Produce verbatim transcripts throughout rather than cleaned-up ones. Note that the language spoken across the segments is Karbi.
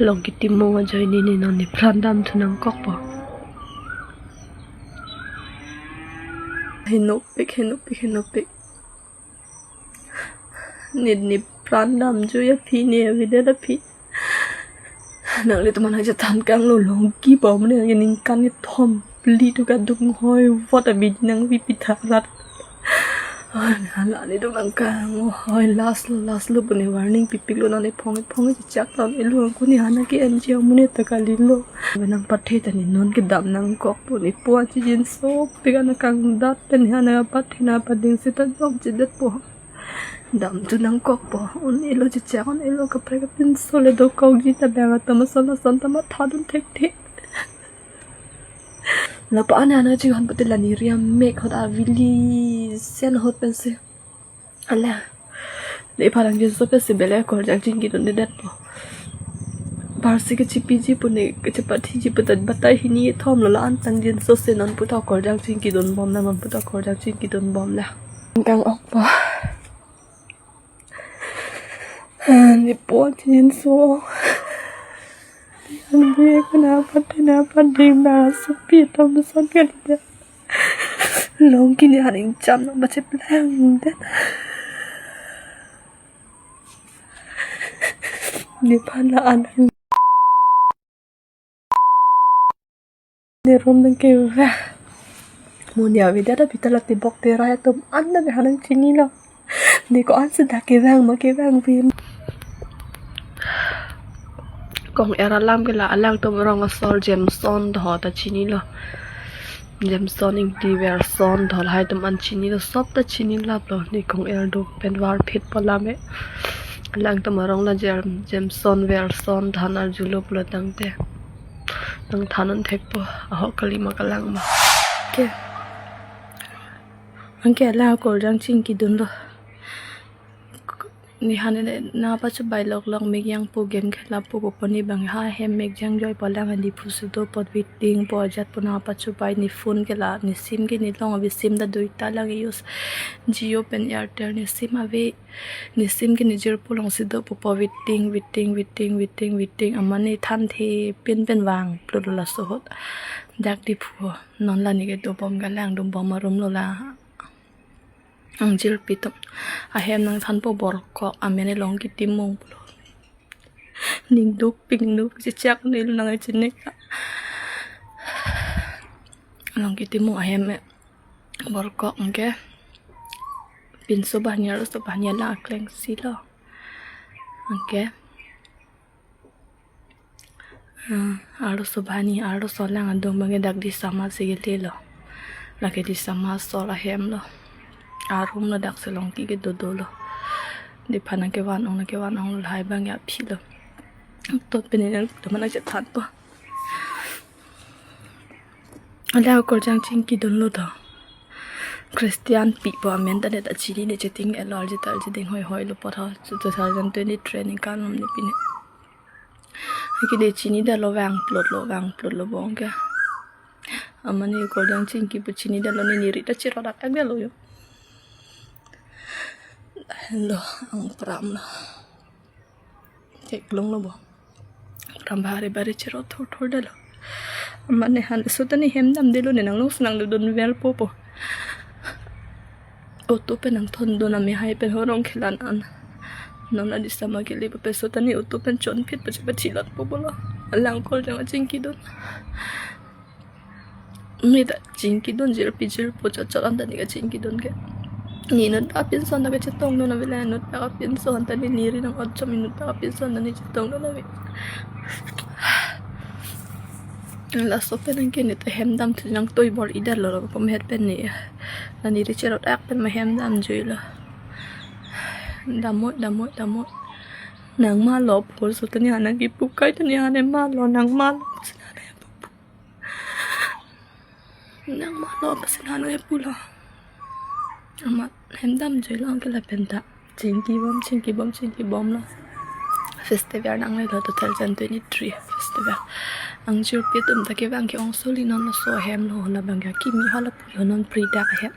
Longki Timung ajoine ne non ne pran damthu nangkokpo. Henopik, henopik, henopik. Ne ne pran damjui aphi, ne avedet aphi. Nanglitum aphan nangchethan kanglo, Longki pu amonit ningkan kethom phli tu kadung hoi vot abidi nangpipi tha rat. Hala ne dong nangkang hoi, last lo, last lo pu ne warning pipiklo, non ephong ephong chechak ta un-elo, ko ne hana ke N G O amonit ta kalilo. Nangpathe ta ne non kedam nangkokpo, ne puan chijin sopik an kangdat pen ne hana pathe na pading seta jokjedetpo. Damthu nangkokpo, un-elo chechak, un-elo kaprek kapinso le dokokji ta bang atum ason ason ta matha dun thekthe. Lapu-an an nangchinghon pute la ne riam mek ahut avili sen ahut pensi. Ala. Nephan nangjinso pensi bele akorjang chingkidundedetpo. Parsi kechipiji pu ne kechepathiji pu ta batai hini thom lo, la-an ta nangjinso si non puta akorjang chingkidunbom, non puta akorjang chingkidunbom la. Kang-okpo. Ne puan chijin so. Andi ko na pati na pati na supi tom son kalida. Longki ne haning cham nang bache plang den. Nephan la-an ne rum nangkevang. Mo ne avedet aphi ta la tebok terai atum an ta ne hana nangchinilo. Ne ko-an si dak kevang ma kevang pen. Kong-er alam ke la alangtum arong asor Jameson tho ta chinilo. Jameson Ingti Verson tho lahai atum an chinilo, sop ta chinilaplo. Ne kong-er do pen varphitpo alam ke. Alangtum arong la Jam-, Jameson Verson than arjulo pulo tangte nangthan un thekpo, ahok kali ma kalang ma. Ke. Anke la akorjang chingkidunlo. Ne hane ne nangpachobai loklok, mek jangpo, game khelapo pu pon ne bang ha hem mek jangjoi pu alang andi pusi dopo, waiting pu ajat pu nangpachobai, ne phone ke la, ne sim ke ne long ave, sim ta duita lang use, Jio pen Airtel ne sim ave. Ne sim ke ne jirpo alongsi dopo pu waiting, waiting, waiting, waiting, waiting. Amat ne thanthe pin pen vangplutlo laso ahut. Dak Diphu non la ne kedobom, kalang dobom arum lo la. Angjirpi atum ahem nangthanpo, Borkok, amen ke Longki Timung pulo. Ning duk ping nuk chechak ne lo nang chinek. Longki Timung ahem ke Borkok anke. Pinso banghini arloso banghini alang akleng si lo. Anke. Ah, arloso banghini, arloso alang adung abang ke dak Disama si kele lo. Lake Disama asor ahem lo. Arum lo dak si Longki ke dodo lo. Nephan nangkevan ong, nangkevan ong lo, lahai abang ke aphi lo. Tot pen ne nangtum aphan nangchethanpo. Ala akorjang chingkidunlo tho. Christian pi pu amen ta ne ta chinine, cheting elo, arje ta arje ding hoi hoi lo pu tho. Two thousand twenty-three ningkan lom ne pine. Anke ne chinidetlo, vangplutlo, vangplutlo bong ke. Amat ne akorjang chingki pu chinidetlo, ne neri ta cherot-ak-akdetlo jo. Lo, ang pramlo. Theklonglo bo. Pram bare bare cherot thor thordetlo. Amat ne han, so ta ne hem damdetlo, ne nanglongsi nangdodun verpo pu. Auto pen nangthondun, amehai pen horong khelan an. Non la Disama kele pu pen so ta ne auto pen chonphit pu chepathi lotpo pulo. Alang akorjang chingkidun. Ne ta chingkidun, jirpi jirpo chot chot an ta ne kachingkidun ke. Ne inut apinso an ta kachetongdun ave, la inut apinso an ta ne neri nang-ot chom, inut apinso an ta ne chetongdun ave. Laso pen anke ne ta hem damthu nangtoi bor-idetlo, pu amen pen ne. La neri cherot-ak pen ma hem damjuilo. Damnoi, damnoi, damnoi. Nang malo pu so ta ne hana kipu kai ta ne hana malo, nang malo. Nang malo pusi nang nangpulo. Amat hem damjuilo anke lapen ta chingkibom, chingkibom, chingkibomlo. Festival nanglelo, two thousand twenty-three festival. Angjirpi atum ta kevang ke-ong soli, non laso ahem lo, labang ke akimi hala pulo, non pri dak ahem.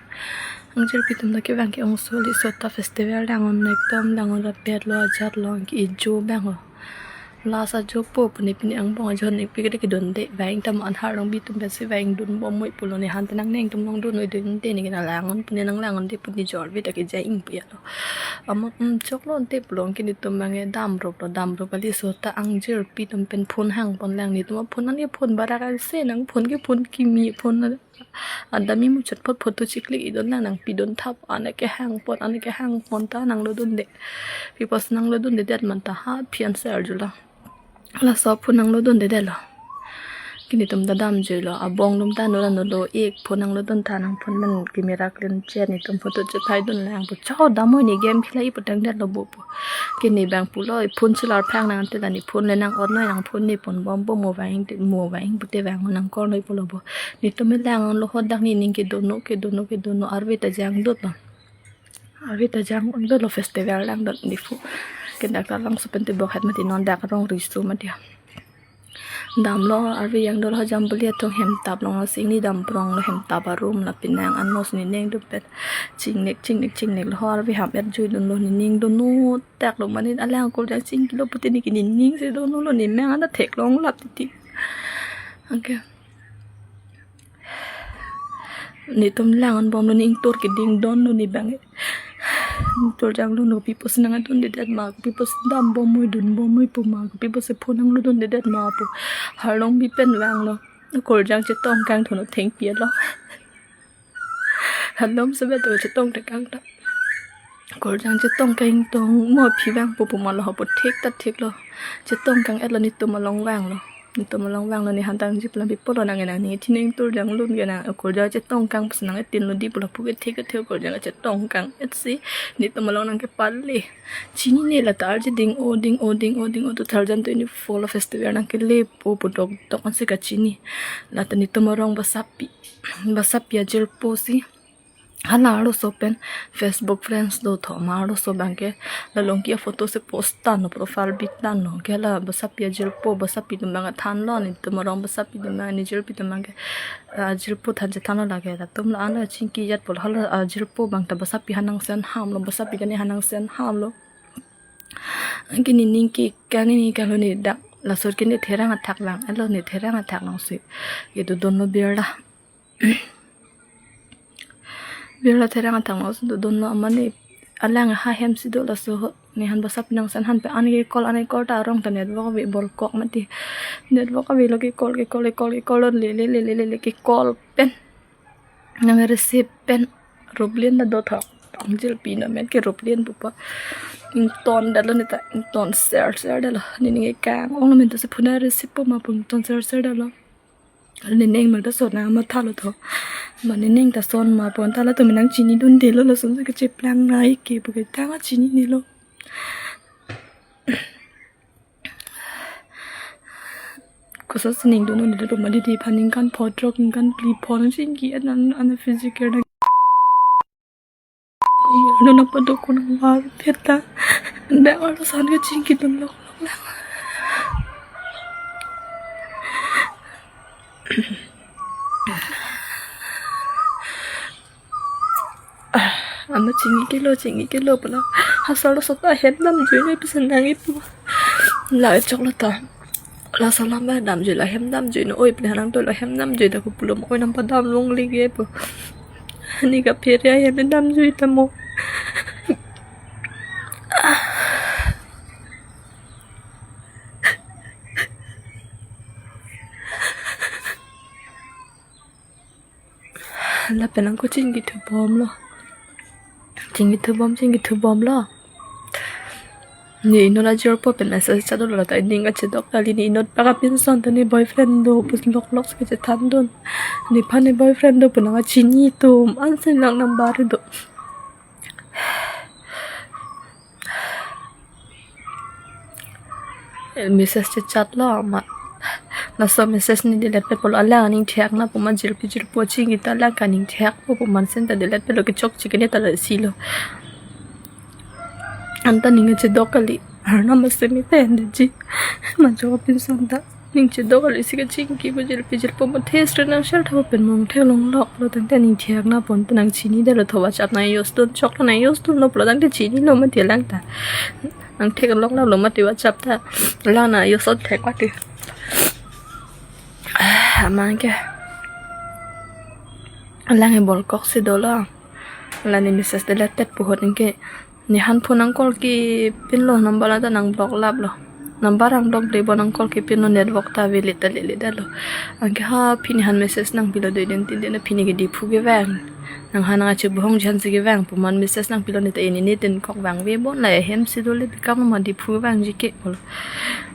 Angjirpi atum ta kevang ke-ong soli, so ta festival dang-un, ekdom dang-un rapetlo, ajatlo, anke ejo abang lo. Plus ajo po pune pini angbong ajo ne pike de kedonde vang tam an Harlongbi atum pensi vangdun bom moi pulo, ne han tenang neng atum longdun noi dunde, ne kena lang-un pune nang lang-unde pune jor vi ta ke jai ing pu ya lo. Ama, um, choklo ante pulo, ke netum abang ke damrup lo, damrup kali, so ta angjirpi atum pen phone hangpon lang, netum phone nang ke phone barak ase nang, phone ke phone kimi, phone na adami muchot phot photo chiklik idon lang, nangpidun thap, ane ke hangpon, ane ke hangpon ta nanglodunde. Pi pusi nanglodundedet ma ta ha phian se arjulo. Laso phone nanglodundedet lo. Ke netum ta damjuilo, abong atum ta nura nulo, ik phone nanglodun tha, nang phone pen camera clean chet, netum photo chephaidun lang pu, chau damnoi, ne game khela-i putangdet lo bo pu. Ke ne abang pulo, phone chelar phang nang te la ne phone le nang-ot noi, nang phone ne pon bom bo, mo vang te, mo vang pute vang nang kor noi pulo bo. Netum me lang lo, hodak nening ke dono, ke dono, ke dono, arve ta jangdut lo. Arve ta jangdut lo, festival langdut Diphu. Ke dak ta langso pen te bokhet mati, non dak rong riso mati. Damlo arve jangdut lo, jambuli atum hemtap long lo, singni dam prong lo, hemtap arum la pinang anos nening atum pen chingnek, chingnek, chingnek lo, arve ham-et juidun lo, nening dono tak lo, mane alang Kurjang chingkilo pute ne ke nening si dono lo, ne meng anda theklong lap titi. Anke netum lang-un bom lo, ne ingtur keding don lo ne abang. Ingtur janglo, no pi pusi nangdundedet ma, pi pusi dam bom moi, dun bom moi pu ma, pi pusi phone nanglodundedet ma pu. Harlongbi pen vanglo. Kurjang chetongkang thu, no thengpi lo. Halom sebet to chetongkang ta. Kurjang chetongkang tong, mo aphi vangpo pu ma lo, ho pu thek ta thek lo. Chetongkang-et lo, netum along vanglo. Netum along vanglo, ne han ta angjirpi alam pi pulo, nang nang ne thi ne ingtur janglun ke nang, Kurjang chetongkang pusi nang-etin lo di pu lapu ke thek ke thek, Kurjang chetongkang-et si netum along nang kepale. Chinine, la ta arje ding-o, ding-o, ding-o, ding-o, two thousand twenty-four lo festival nang kelepo pu dokdok ansi kachini. La ta netum arong basapi, basapi ajirpo si hala arloso pen Facebook friends do tho ma, arloso abang ke la Longki aphoto si post tanglo, profile pic tanglo, ke la basapi ajirpo, basapi atum abang thanlo, netum arong basapi atum abang, ne jirpi atum abang ke, ah, ajirpo than chethanlo lake, latum la ana chingkijat pulo, hala ajirpo abang ta basapi hanang sen hamlo, basapi kene hanang sen hamlo. Anke nening ke kang, nening kang lo, ne dak laso ke ne therang athak lang, alo ne therang athak lang si. Ke dodunlo birla. Birla therang athak lang si dodunlo, mane alang ha hem si do laso ho. Ne han basapi nang sen han pen an ke call, an ke call ta arong ta network ave, bol kok mati. Network ave lo, ke call, ke call, ke call, ke call, le, le, ke call pen nang receive pen Ruplin ta do tho. Angjirpi na men ke Ruplin pupa. Ingtondetlo ne ta, ington ser ser detlo. Nening ke kang-ong lo, men ta si phone receive po ma pu ington ser ser detlo. Nening men ta son nang mathalo tho. Ma nening ta son ma pon ta latum nang chinidundelo, lason si kacheplang nai ke pu ke ta ma chininelo. Koso si ning dun-un dun ma, didi aphan ningkan phongo throk, ningkan phli phongo chingki-et an, an physical na. Nona pado ko nang mar peta. Dak arloso an kachingkidun lok lok lang. Ah, ama chingkilo, chingkilo pula. Hasar lo sota hem damjui noi pisa nang ipu. La choklo ta. Laso alam ba damjui, la hem damjui noi, oi pini harang to la hem damjui ta kupulo, oi nang padam longle ke pu. Ni ka pheria hem damjui ta mo. Lapen ako chingkithu bomlo. Chingkithu bom, chingkithu bomlo. Ne inut ajirpo pen message chat dolo ta, ning kachedok kali, ne inut bak apinson ta ne boyfriend do pu lok lok si kachethandun. Nephan ne boyfriend do pu nang kachini atum ansi lang number do. Message chechat lo ma. Laso message ne delete pe pulo, alang aning thek na pu ma, jirpi jirpo chingki ta alang kaning thek po pu ma, sen ta delete pe lo, kechokche ke ne ta lasi lo. Anta ning chedok kali. Arnam asemi pen de ji. Ma jo pinson ta. Ning chedok kali si kachingki pu, jirpi jirpo ma thes re nang share tha pen mong the long lok lo tangte ning thek na pon ta nang chinidetlo, tho WhatsApp nang use dun, chok nang use dunlo pulo tangte chinilo mati alang ta. Nang thek lok lo mati WhatsApp ta. Lang na yo sot thek mati. Aman ke. Lang e bolkok si dolo. Lani message delete tet puhot anke. Ne han phone nang call kepinlo, number ta nang block laplo. Number nang block le bo nang call kepinlo, network ta avelang ta lele dalo. Anke ha pini han message nangpilo dui din tin din, pini ke Diphu kevang. Nang han nang ache bohong jan si kevang pu amat message nangpilo, ne ta ini ne tin kok vangve bon, la hem si dole bikam ma Diphu vangji ke pulo.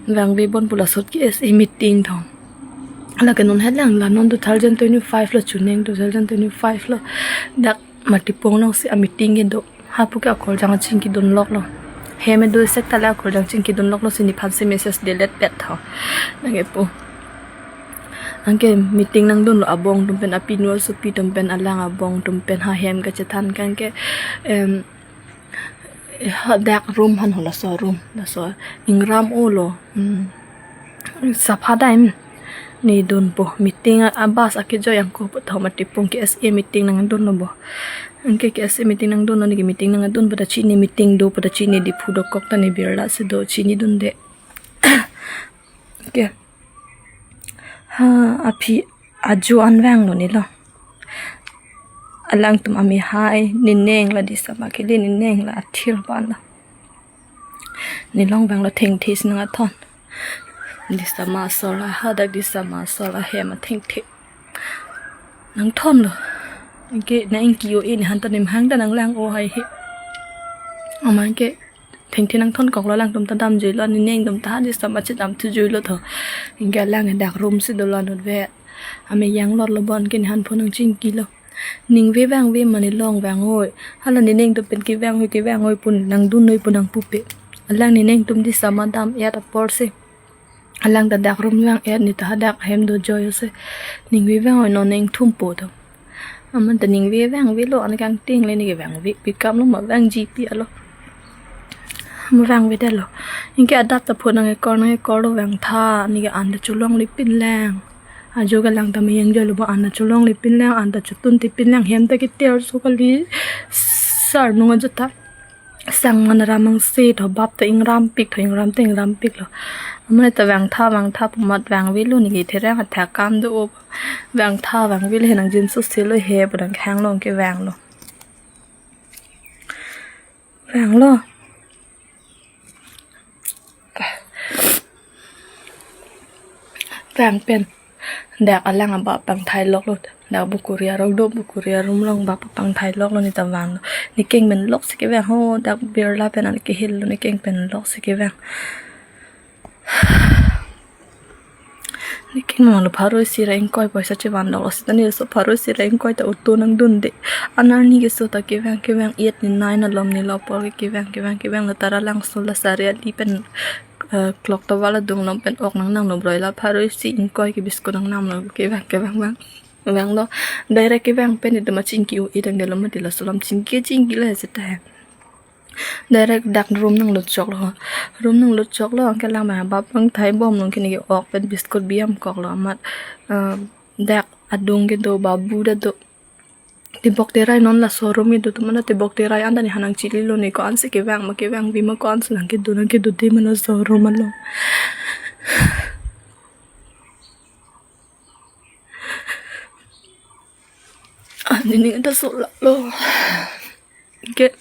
Vangve bon pu lasot ke S A meeting thong. Lake non helang la non two thousand twenty-five lo, chuning two thousand twenty-five lo. Dak Matipung along si a meeting kedo. Hapu ke akoljang chingkidun loklo. Hem do sek tale akoljang chingkidun loklo si nephan si message delete pet tho. Nang epo. Anke meeting nangdunlo abong atum pen, apinu asopi atum pen, alang abong atum pen, ha hem kachethan kan ke, em, ha dak room han ho laso room, laso ingram olo. Hmm. Sapha dam ne dunpo meeting a, a bus akejoi angko pu tho Matipung ke S A meeting nangdunlo bo. Anke ke S A meeting nangdunlo, ne ke meeting nangdun pada chini meeting do pada chini Diphu dokok ta ne birla si do chinidunde. Ke. Ha aphi ajo an vanglo nelo. Alangtum amei hai, ne neng la disama kele, ne neng la athir ban lo. Ne long vanglo thengthe si nangthon. Disama asor, hadak disama asor ahem athengthe nangthonlo. Anke nang ingki-o-e ne han ta nemhang ta nanglang-o hai he. Aman ke thengthe nangthonkoklo, alangtum ta damjuilo, ne neng atum ta disama chedam thujuilo tho. Anke alang dak room si dolo anut ve. Amei yang lotlo bon ke ne han phone nangchingkilo. Ningve vangve ma ne long vang-oi. Hala ne neng atum pen kevang-oi, kevang-oi pu nangdun-oi pu nangpupe. Alang ne neng atum disama dam-et apor si. Alang ta dak room vang-et, ne ta hadak hem dojoi-o si. Ningve vang-oi, non neng thumpo tho. Aman ta ningve vangvelo, an kangting le ne ke vangve. Bikam lo ma vangji pi alo. Ma vangvedetlo. Anke adap ta phone nang-ekor nang-ekorlo vangtha, ne ke an ta cholongle pinlang. Ajo ke lang ta meyang jolo bo, an ta cholongle pinlang, an ta chotunte pinlang, hem ta keter so kali, sarnung ajo ta. Sang man aram angse tho, bap ta ingrampik tho, ingram ta ingrampiklo. Aman ta vangtha vangtha pu amat vangvelo, ne ke therang athak kam do-o. Vangtha vangvelo he nangjinso selo he pu nangkhanglong ke vanglo. Vanglo. Vang pen dak alang abap pangthai loklo. Dak bukuri arong do, bukuri arum along bap pangthai loklo, ne ta vanglo. Ne keng pen lok si kevang ho, dak birla pen an kehillo, ne keng pen lok si kevang. Ne keng manglo pharo isi ra ingkoi poisa chevan loklo, seta ne so pharo isi ra ingkoi ta auto nangdunde. Anarni keso ta kevang kevang, eight ne nine alom ne lo apor ke kevang kevang kevang, la Taralangso la Sariali pen, eh, clock tower adung along pen ok nangnamlo, broi la pharo isi ingkoi ke biscuit nangnamlo, kevang kevang vang. Vanglo, direct kevang pen itum achingki-o-e tangdetlo mati, laso alam chingki chingkilo he seta he. Direct dak room nanglutchoklo. Room nanglutchoklo, anke lang ma bap pangthai bomlo, ke ne ke ok pen biscuit bi-amkoklo amat. Ah, dak adung kedo, babu ta do. Tebok terai non laso room kedo atum an ta tebok terai an ta ne han nangchililo, ne ko-an si kevang ma, kevangve ma, ko-an si nangkedo nangkedode ma laso room along. Anini ta so lalo. Ke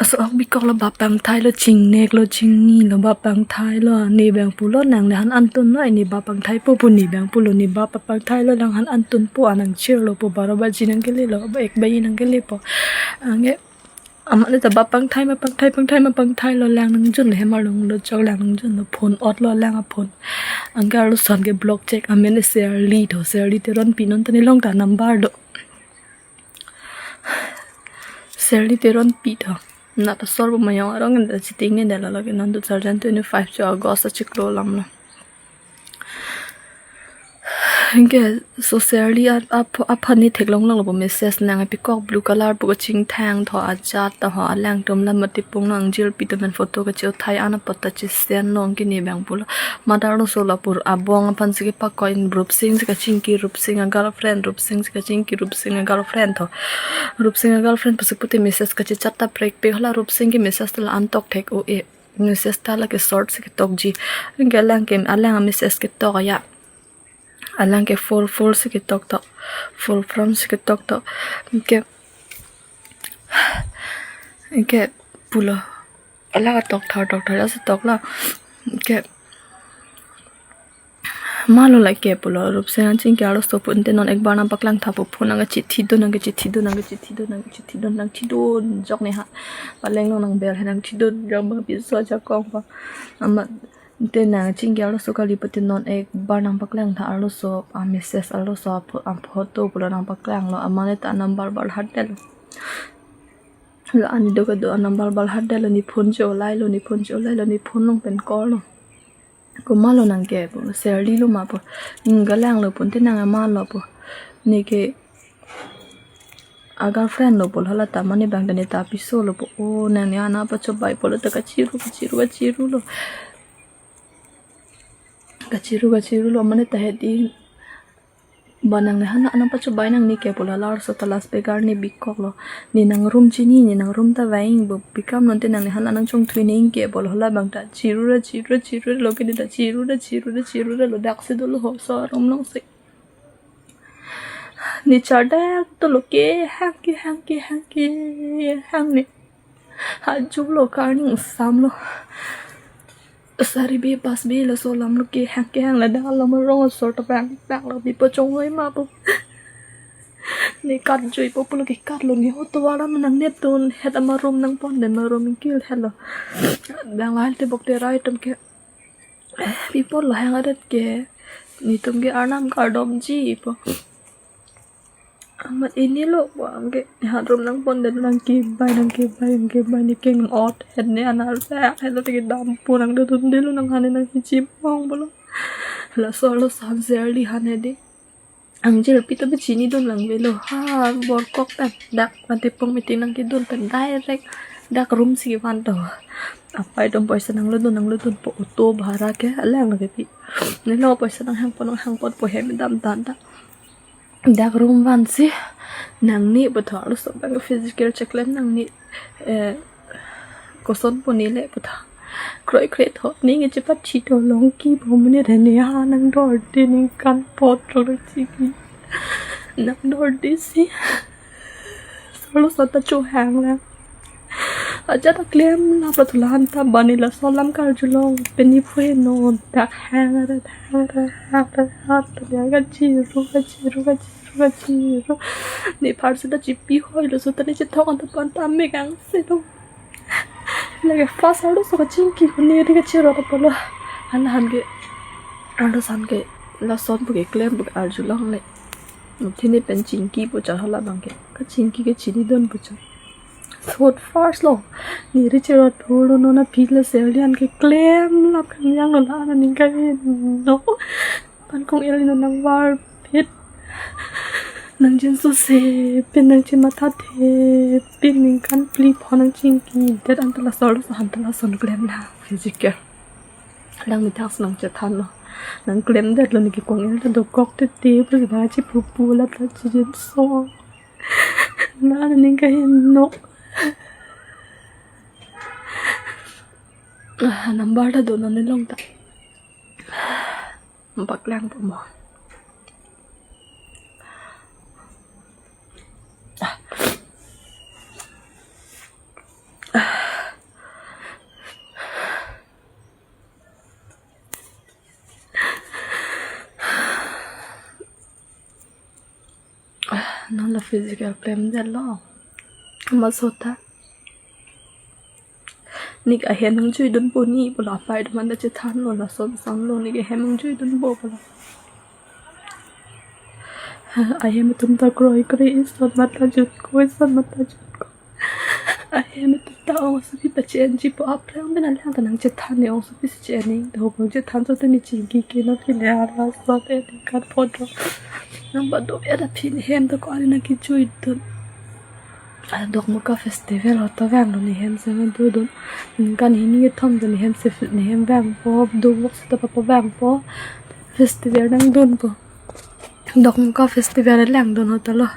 aso ok bikoklo, bap pangthailo, chingneklo, chingnilo, bap pangthailo, ne abang pulo nang le han antunlo, ne bap pangthaipo pu ne abang pulo, ne bap pangthailo, lang han antunpo, an nangchirlo pu baro baji nangkelelo, ba ek baji nangkelepo. Anke amat ne ta bap pangthai ma pangthai, pangthai ma pangthailo, lang nangjunlo, hem arlong lutchok lang nangjunlo, phone otlo lang aphone. Anke arloson ke block chek, amen le Serli tho, Serli Teronpi, non ta ne long ta number do. Serli Teronpi tho. Na ta sol bo mayong arong en ta chitingnedetlo, lake non two thousand twenty-five cho August achiklo alamlo. Anke so Serli a, a, aphan ne theklong longlo bo message nang pikok blue color pu kachingthang tho ajat ta ho alangtum lam mati pung nang jirpi tum pen photo kache-o thai ana pata chesen long kini bang pulo. Madar lo so la pur abong aphan si kepakoi in Rupsing si kachingki Rupsing a girlfriend Rupsing si kachingki Rupsing a girlfriend tho. Rupsing a girlfriend pusi pute message kachechat ta prekpek hala Rupsing ke message ta la antok thek o e. Message ta la ke short si ketokji. Anke alang ke alang message ketok ya. Alang ke full full si ketok tok. Full form si ketok tok. Anke anke pulo. Alang tok thar tok thar si tok la. Anke malo la ke pulo Rupsing nang chingki arloso pu ante non ekbar nang paklang tha pu phone nang kachithi dun nang kachithi dun nang kachithi dun nang kachithi dun nang thi dun jok ne ha. Paleng nang nang bel he nang thi dun jok ma piso jakong pa. Amat ante nang chingki arloso kali pute non ekbar nang paklang tha arloso a message arloso a pho-, a photo pulo nang paklang lo amane ta number bar hat del. La ani do kado a number bar hat del ni phone cho lai lo ni phone cho lai lo ni phone long pen call lo. Ko malo nang ke po Serli lo ma po. Ning galang lo pun te nang ma lo po. Ne ke a girlfriend lo po hala ta mane bang ta ne ta piso lo po. O nang ne ana pachobai pulo ta kachiru kachiru kachiru lo. Kachiru kachiru lo mane ta hedi. Ba nang ne hala ana pachobai nang ne ke pulo hala arloso ta last pegar ne bikok lo. Ne nang room chini ne nang room ta vaing bo pikam non te nang ne hala nang chongthui ne ke pulo hala bang ta chiru ra chiru ra chiru ra lo ke ne ta chiru ra chiru ra chiru ra lo dak si dolo ho so room long si. Ne chardak to lo ke hang ke hang ke hang ke hang ne. Hajum lo karning sam lo. Sari be pas be laso lam lo ke hang ke hang ladak alam arong asor ta bang tak lo di pachong oi ma po. Ne kat joi po pulo ke kat lo ne ho to wala manang nep ton het ama room nang pon den ma room kil het lo. Bang lahai te bok te rai tum ke. Pi pulo hang adet ke. Netum ke arnam kardom ji po. Amat ini lo po anke. Hat room nang pon den nang kebai nang kebai nang kebai ne keng ot. Het ne anar sa het lo te ke dam po nang dodun dilo nang hane nang hichim ong pulo. Laso laso han Serli hane de. Angjir pi ta be chini dun lang velo ha bor kok ta dak mate pung meeting nang kedun ta direct dak room si van to. Apai dom poisa nang lo dun nang lo dun po auto bhara ke alang lo ke pi. Ne lo poisa nang hang pon nang hang pon po hem dam dan ta. Dak room van si nang ne bethor so bang physical check lem nang ne eh, koson puni le puta. Kroi kroi tho, ning e chepat chito long ki bo mene rene ha nang dor de ningkan pot rong chiki. Nang dor de si. Solo sota cho hang la. Aja ta klem la pa thulan ta bani laso lam karjulong peni pue non ta hang ra hang ra hang ra hang ra ya ka chiru ka chiru ka chiru ka chiru. Ne phar seta chipi hoi lo sota ne chethok anta pan ta me kang se to. Lake first arloso kachingki ko ne ri kachirot apotlo. Hala han ke arloso han ke lason pu ke klem pu ke arjulong le. Thini pen chingki pu char hala bang ke. Kachingki ke chini dun pu char. Thot first lo. Ne ri chirot pulo non aphi la Serli han ke klem lap kang yang lo la na ning ka no. Pan kong el no nang var phit. Nang jin so se pin nang jin matha the pin ningkan phli pho nang chingki det anta laso laso han ta lason klem la physical. Lang mi thak nang chethan lo. Nang klem det lo ne ke kong el ta dokok te te pu na chi pu pu la ta chi jin so. Na ning ka hin no. Ah, number ta do non ne long ta. Paklang po mo. Non la physical klem det lo. Masota. Ne ke ahem nang jui dun po ne pulo apai atum anta chethan lo lason san lo ne ke ahem nang jui dun po pulo. Ahem atum ta kroi kroi ison mata jut ko ison mata jut ko. Ahem atum ta ong Ongsopi pache-enji pu aphrang pen alang ta nangchethan ne, ongsopi si che-en ning do, nangchethan so te ne chingki ke non ke ne arla so te ne kan photo. Nang ba do era phi ne hem to ko ani nang kejui dun. Adokmoka festival ho to vanglo ne hem si nang dodun. Ningkan hini kethom to ne hem si ne hem vangpo, do vok si ta papo vangpo. Festival nangdunpo. Dokmoka festival langdun ho ta lo.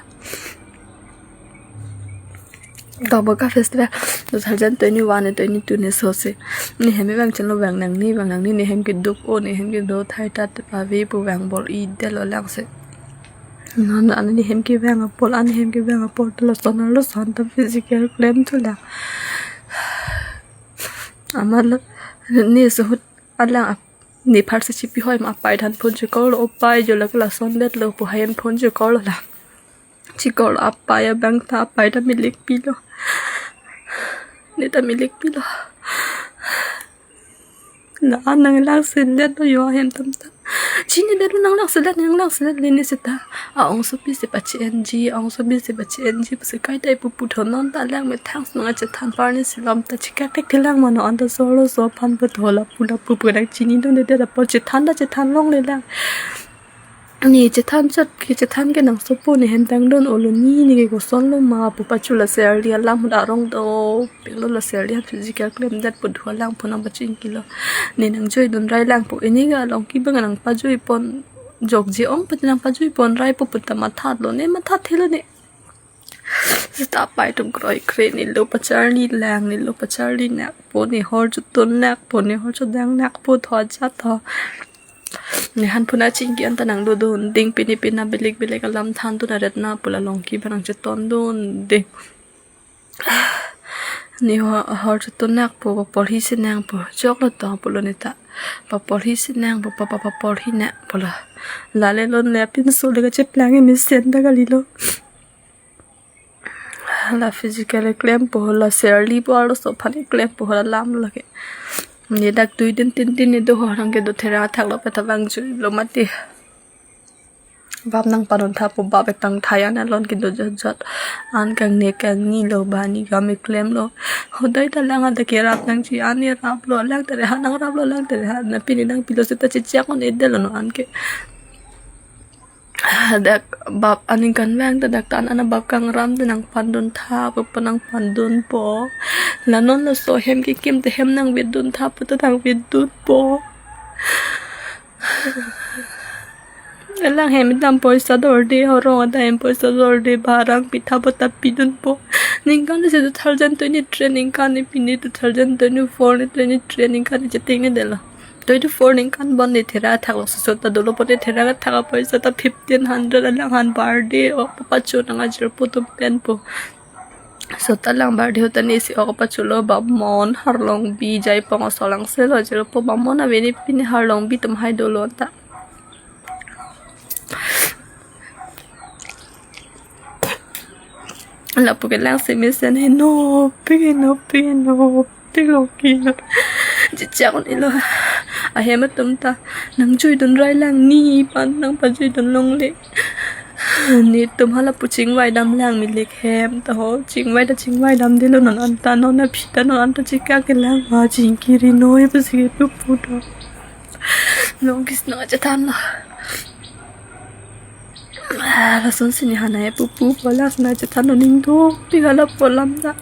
Dokmoka festival two thousand twenty-one ne twenty-two ne so si. Ne hem vang chenlo, vang nangne, vang nangne, ne hem keduk o, ne hem kedo thai ta te pave pu vang bor-i detlo lang si. Non an ne hem kevang apor, an ne hem kevang apor ta lason arloson ta physical klem thu lang. Amat lo ne suhut alang ap-, ne pharsi chipi hoi ma apai than phone chikor lo, apai jo lake lason detlo pu hai an phone chikor lo la. Chikor lo apai abang ta, apai ta milik pilo. Ne ta milik pilo. La an nang lang selet lo yo hem tam ta. Chini de nang lang selet, nang lang selet le ne seta. A ongsopi si pache-enji, a ongsopi si pache-enji pusi kaita ipu pu tho, non ta lang methang si nangchethan par ne si lam ta chikak tek thelang mano, an ta solo so aphan pu tho lapu lapu pu nang chinidunde de apor chethan ta chethan longle lang. Ne chethan chot ke chethan ke nang sopo ne hem tangdun olo, ne ne ke koson lo ma pu pachu la serli alam hut arong do pilo, la serli an physical klem det pu dua lang pu nang pachingkilo. Ne nangjuidun rai lang pu, ini ga along kibang nang pajuipon jokji ong pati nang pajuipon rai pu pu ta mathat lo, ne mathat thelo ne. Seta apai atum kroikre, ne lo pacharli lang, ne lo pacharli nakpo, ne hor chotun nakpo, ne hor chodang nakpo tho ajat tho. Ne han phuna chingki an ta nang dodun ding, pini pina belik belik alam thandun aret na pu la along kibang nang chetondun ding. Ne ho-, hor chotun nakpo, paporhi si nangpo, choklo to pulo ne ta. Paporhi si nangpo, papa paporhi nang pulo. Lale lon le apinso le kacheplang e mesen ta kalilo. La physical klempo, la serli po arloso aphan klempo, la lam lake. Ne dak dui din tin din ne do ho rang ke do thera thak lo peta vangjuilo mati. Bap nang padon tha pu bap etang thayan alon kedo jot jot. An kang ne kang ni lo ba ne gam klem lo. Hodai ta lang ada ke rap nangji, an ne rap lo, lang tere ha nang rap lo, lang tere ha. Na pini nang pilo seta chechak on edel lo no an ke. Dak bap aning kan vang ta dak tan ana bap kang ram ta nang pandun tha pu pa nang pandunpo. La non laso hem kekim te hem nang vedun tha pu ta nang vedunpo. Alang hem dam poisa dorde, horong ada hem poisa dorde, barang pitha bota pidunpo. Ningkan si two thousand twenty-three ningkan ne pini two thousand twenty-four ne twenty-three ningkan ne cheting ne dela. Twenty-four ningkan bon ne thera thak lo, so ta dolo pon ne thera thak poisa ta fifteen hundred alang han birthday o pacho nang ajirpo atum penpo. So ta lang birthday ho ta ne si o pacho lo, bamon harlong bi jai pong asolang se lo ajirpo, bamon ave ne pini harlong bi atum hai dolo ta. Lapu ke lang si mesen henopik henopik henopik lo kilo. Chechak on ilo. Ahem atum ta nangjuidun rai lang, ne pan nang pajuidun longle. Netum hala pu chingvai dam lang milik hem ta ho. Chingvai ta chingvai dam dilo, non anta non aphi ta non anta chikak ke lang ma chingkiri noi pusi ke pu pu do. Long kis no chethan lo. Ah, lason si ne hanai pupu pola sna chethan lo ning do pigala polam da.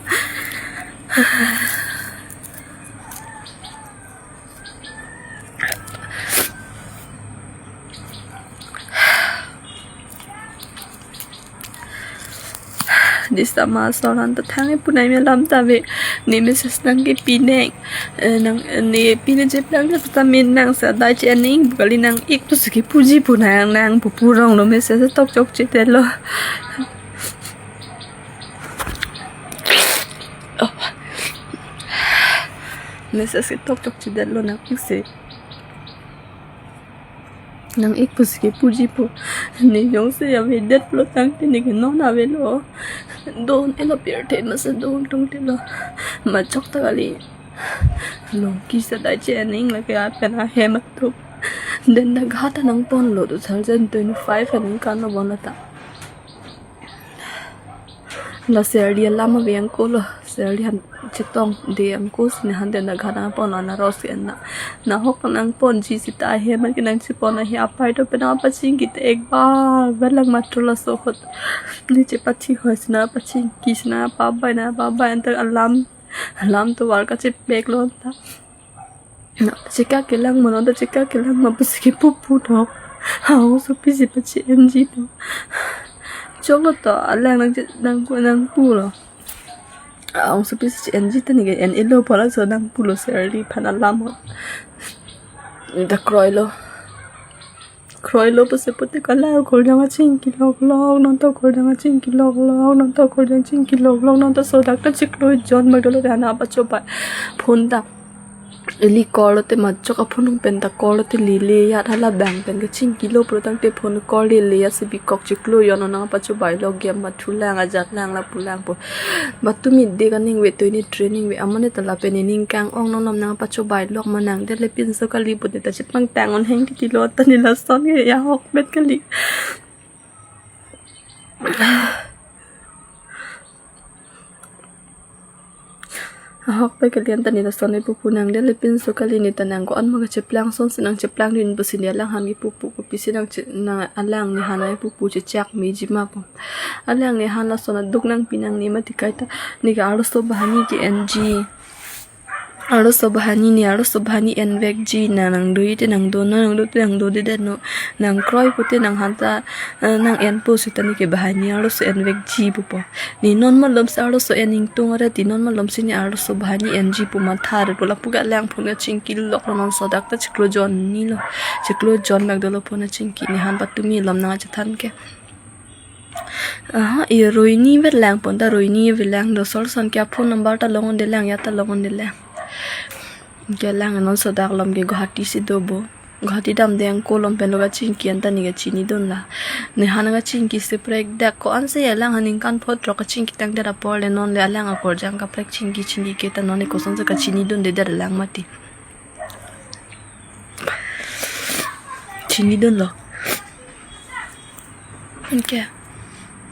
Disa ma soran ta thang e punai me lam ta ve. Ne message nang ke pineng. Eh, nang, eh, ne pine jep nang ke ta min nang sa dai che ning kali nang ik pusi ke puji punai nang pu purong lo message tok chok che te lo. Oh. Message ke tok chok che te lo nang ik si. Nang ik pusi ke puji po. Ne jongsi avedet lo tangte ne ke non avelo. Don elo pirthe masa don tungte lo. Machok ta kali. Long kisa dai che ning lake apen ahem atum. Den dak ha ta nang pon lo two thousand twenty-five aningkan lo bon ta. La serli alam ave angko lo. Sir, lihan chetong de angkus ne han den na ghana pon na ros ke na. Na hok nang ponji sita he man ke nang chepon ahi apai to pen apa chingki te ek bar bar lang matro laso ahut. Ne chepathi hoi sina pachingki sina pabai na pabai anta alarm, alarm tovar kachepek lo anta. Na cheka kelang mono ta cheka kelang ma pusi ke pupu to. Hau so pisi pachi enji to. Choklo to alang nang che-, nang pu nang pulo. Hau so pisi che enji ta ne ke en elo pala so nang pulo sir, liphan alarm ho. Da kroilo. Kroilo pusi puti kala akorjang achingki lok lok, non to akorjang achingki lok lok, non to akorjang chingki lok lok, non to sodak ta chiklo jon magdolo de hana pachobai. Phone ta ili call te majok aphone pen ta call te lele ya thala bang pen kachingkilo pro tangte phone call lele ya si bikok chiklo jon nang pachobai lo game mathu lang ajat lang lapu lang po. Batumi de kaning ve to ini training ve amane ta lapen ining kang-ong non nom nang pachobai lok manang de le pinso kali pute ta chepangtang on heng titi lo ta ne lason ke ya hok bet kali. Ahok pe kalian ta ne lason ne pupu nang de le pinso kali ne ta nang ko-an ma kacheplang son si nang cheplang din pusi ne alang han ke pupu ko pisi nang che-, nang alang ne han ai pupu chechak meji ma po. Alang ne han lason aduk nangpi nang ne mati kaita ne ke arloso bahani ke enji. Arloso bahani ne arloso bahani envekji na nang do ite nang do na nang do te nang do de det no. Nang kroi pute nang han ta, eh, nang en pusi ta ne ke bahani arloso envekji pupo. Ne non malom si arloso en ingtung aret ne non malom si ne arloso bahani enji pu matha re pu lapu ke alang phone kachingki lok lo non sodak ta chiklo jon ni lo. Chiklo jon magdolo phone kachingki ne han patumi lom nang achethan ke. Aha, i Roini vet lang pon ta Roini vet lang do sol son ke phone number ta long on de lang ya ta long on de lang. Ke lang non sodak lom ke Guwahati si do bo. Guwahati dam de angko lom pen lo kachingki anta ne kachini dun la. Ne han kachingki si prek dak ko-an si ya lang han ningkan phot rok kachingki tang der apor le non le alang akorjang kaprek chingki chingki ke ta non le koson si kachini dun de der lang mati. Chini dun lo. Anke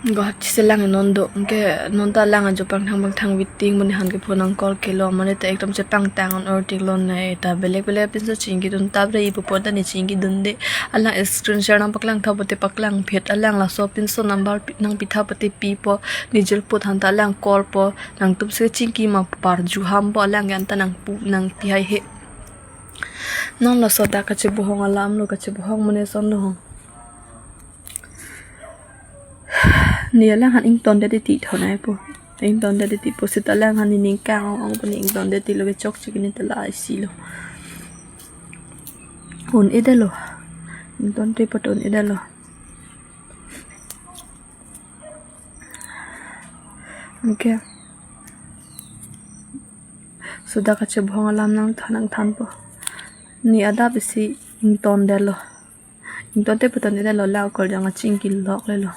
Guwahati si lang non do. Anke non ta lang ajo pangthang pangthang waiting mo ne han ke phone nang call ke lo mane ta ekdom chepangtang on or tik lo ne ta belek belek pinso chingki dun ta bre ipu pon ta ne chingki dun de. Alang screen share nang paklang tha pute paklang phet alang laso pinso number pi-, nangpi tha pute pipo ne jil put han ta alang call po nangtum si chingki ma parju ham po alang yan ta nang pu nangpi hai he. Non lo sodak kachebohong alam lo kachebohong mane son lo hong. Ne alang han ington de ti thonai po. Ington de ti po sita alang han ne ning kang-ong ong po ne ington de ti lo ke chokche ke ne ta la isi lo. Un ede lo. Ington te po ton ede lo. Okay. Sodak kachebohong alam nangthan nangthan po. Ne adap isi ington de lo. Ington te po ton ede lo la akorjang achingki lok le lo.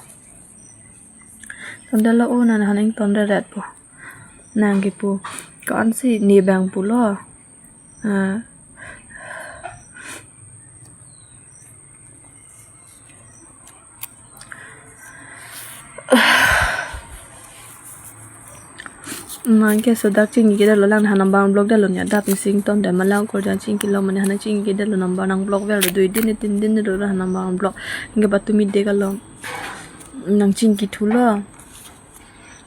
Ton de lo o nang han ington de ret po. Nang ke pu. Ko-an si ne bang pulo. Ah. Nang ke sodak chingki ke dalo lang han nang bang block dalo ne adap isi ington de ma la akorjang chingki lo mane han chingki dalo number nang block ver dui din tin din do han nang bang block. Anke patumi de kalo. Nang chingki thulo.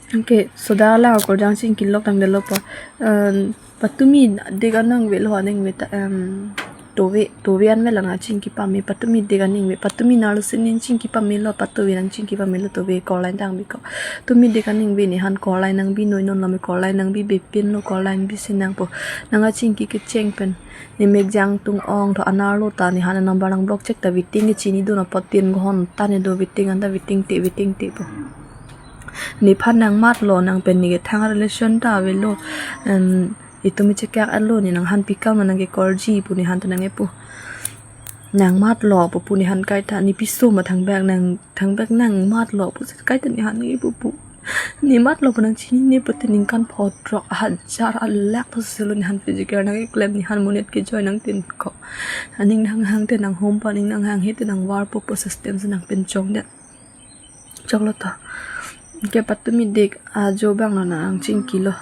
Anke sodak la akorjang chingki lok tang dalo po. Em, patumi de kanang ve lo aning ve ta, em, tove, tove an ve la nang chingki pame, patumi de kaning ve, patumi nalo sinin chingki pame lo, patove nang chingki pame lo, tove call line tang biko. Tumi de kaning ve ne han call line nang bi noi non lo me call line nang bi bepin lo call line bi si nang po. Nang achingki kecheng pen. Ne mek jang tung ong tho anar lo ta ne han number nang block chek ta waiting ke chini dun apot tin ghonta ne do waiting anta waiting te waiting te po. Nephan nang mat lo nang pen ne kethang relation ta ave lo. Em, itum ichekak alo ne nang han pikam nang ke call ji pu ne han ta nang epu. Nang mat lo pu pu ne han kaita ne piso ma thangbak nang thangbak nang mat lo pu se kaita ne han ne epu pu. Ne mat lo pu nang chini ne pute ningkan photrok hajar alak pu se lo ne han physical nang eklem ne han monit ke join nang tin ko. Aning nang hang te nang hom pa ning nang hang he te nang war po po system si nang pen chong de. Choklo to. Ke patumi dik ajo bang lo nang chingki lo.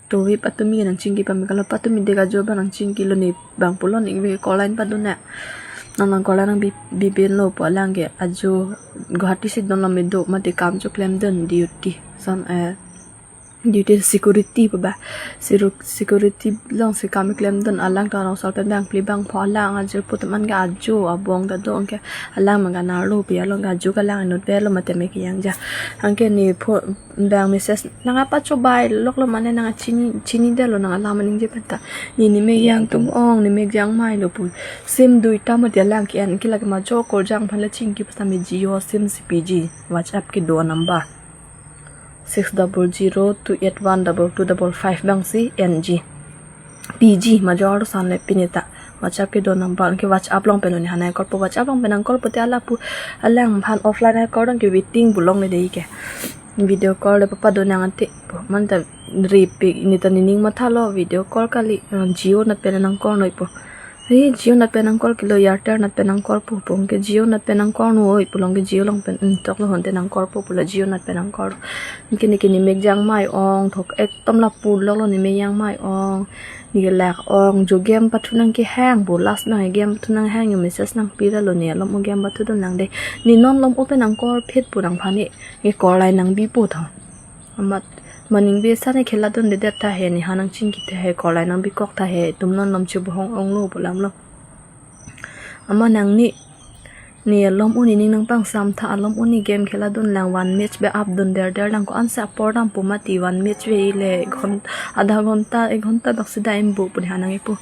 Tovi patumi nangchingki pame kalo, patumi dek ajo abang nangchingkilo, ne abang pulo, ne ke call line padun na. Nang nang call line nangbi, bibin lo pu alang ke ajo Guwahati si don lo, me do mati kam choklemdun, duty. Some, eh, duty security pu ba. Siru-, security alongsi kam klemdun, alang ta rong sol pen bang phli bang pho, alang ajo pu teman ke ajo abong ta do, anke alang mangga narlo pi along ke ajo ke alang inut velo mati me kejang ja. Anke ne pho bang message nang apa chobai loklo mane nang chini, chinidetlo nang alam aningje pen ta. Ne ne mek jang atum ong, ne mek jang mailo pu. Sim duita mati alang ke-en ke lake ma jo call jang aphan le chingki pasa me Jio sim si piji. WhatsApp kedo number six double zero two eight one double two double five abang si en ji. Piji ma jo arlo san le pini ta. WhatsApp kedo number ke WhatsApp along pen ne hanai call po, WhatsApp along pen nang call po te ala pu alang aphan offline ai call dong ke waiting pu longle dei ke. Video call le papa do nang ante pu man ta repeat ne ta nening mathalo video call kali, eh, Jio nat pen nang call noi po. Hei, Jio nat pen nang call kilo, Airtel nat pen nang call po, pong ke Jio nat pen nang call noi pu long ke Jio along pen, hmm, tok lo honte nang call po pulo Jio nat pen nang call. Anke ne ke ne mek jang mai ong, thok ekdom lapu loklo ne mek jang mai ong. Ne ke lak ong, jo game pathu nang kehang pu, last nang game pathu nang hang, jo message nangpi ra lo, ne alom o game pathu dun lang de. Ne non lom o pen nang call phit pu nang aphan ne, ne call line nangbi po tho. Amat maning be sa ne khela dun de det ta he, ne ha nang chingki ta he, call line nangbi kok ta he, tum non lom chibohong ong lo pu lam lo. Ama nang ne, ne alom o ne ning nang pangsam tha, alom o ne game khela dun lang, one match be up dun der der lang ko, ansa apor dam pu mati, one match ve le ghon-, adha ghonta, ek ghonta bak si dam pu pu ne ha nang e pu.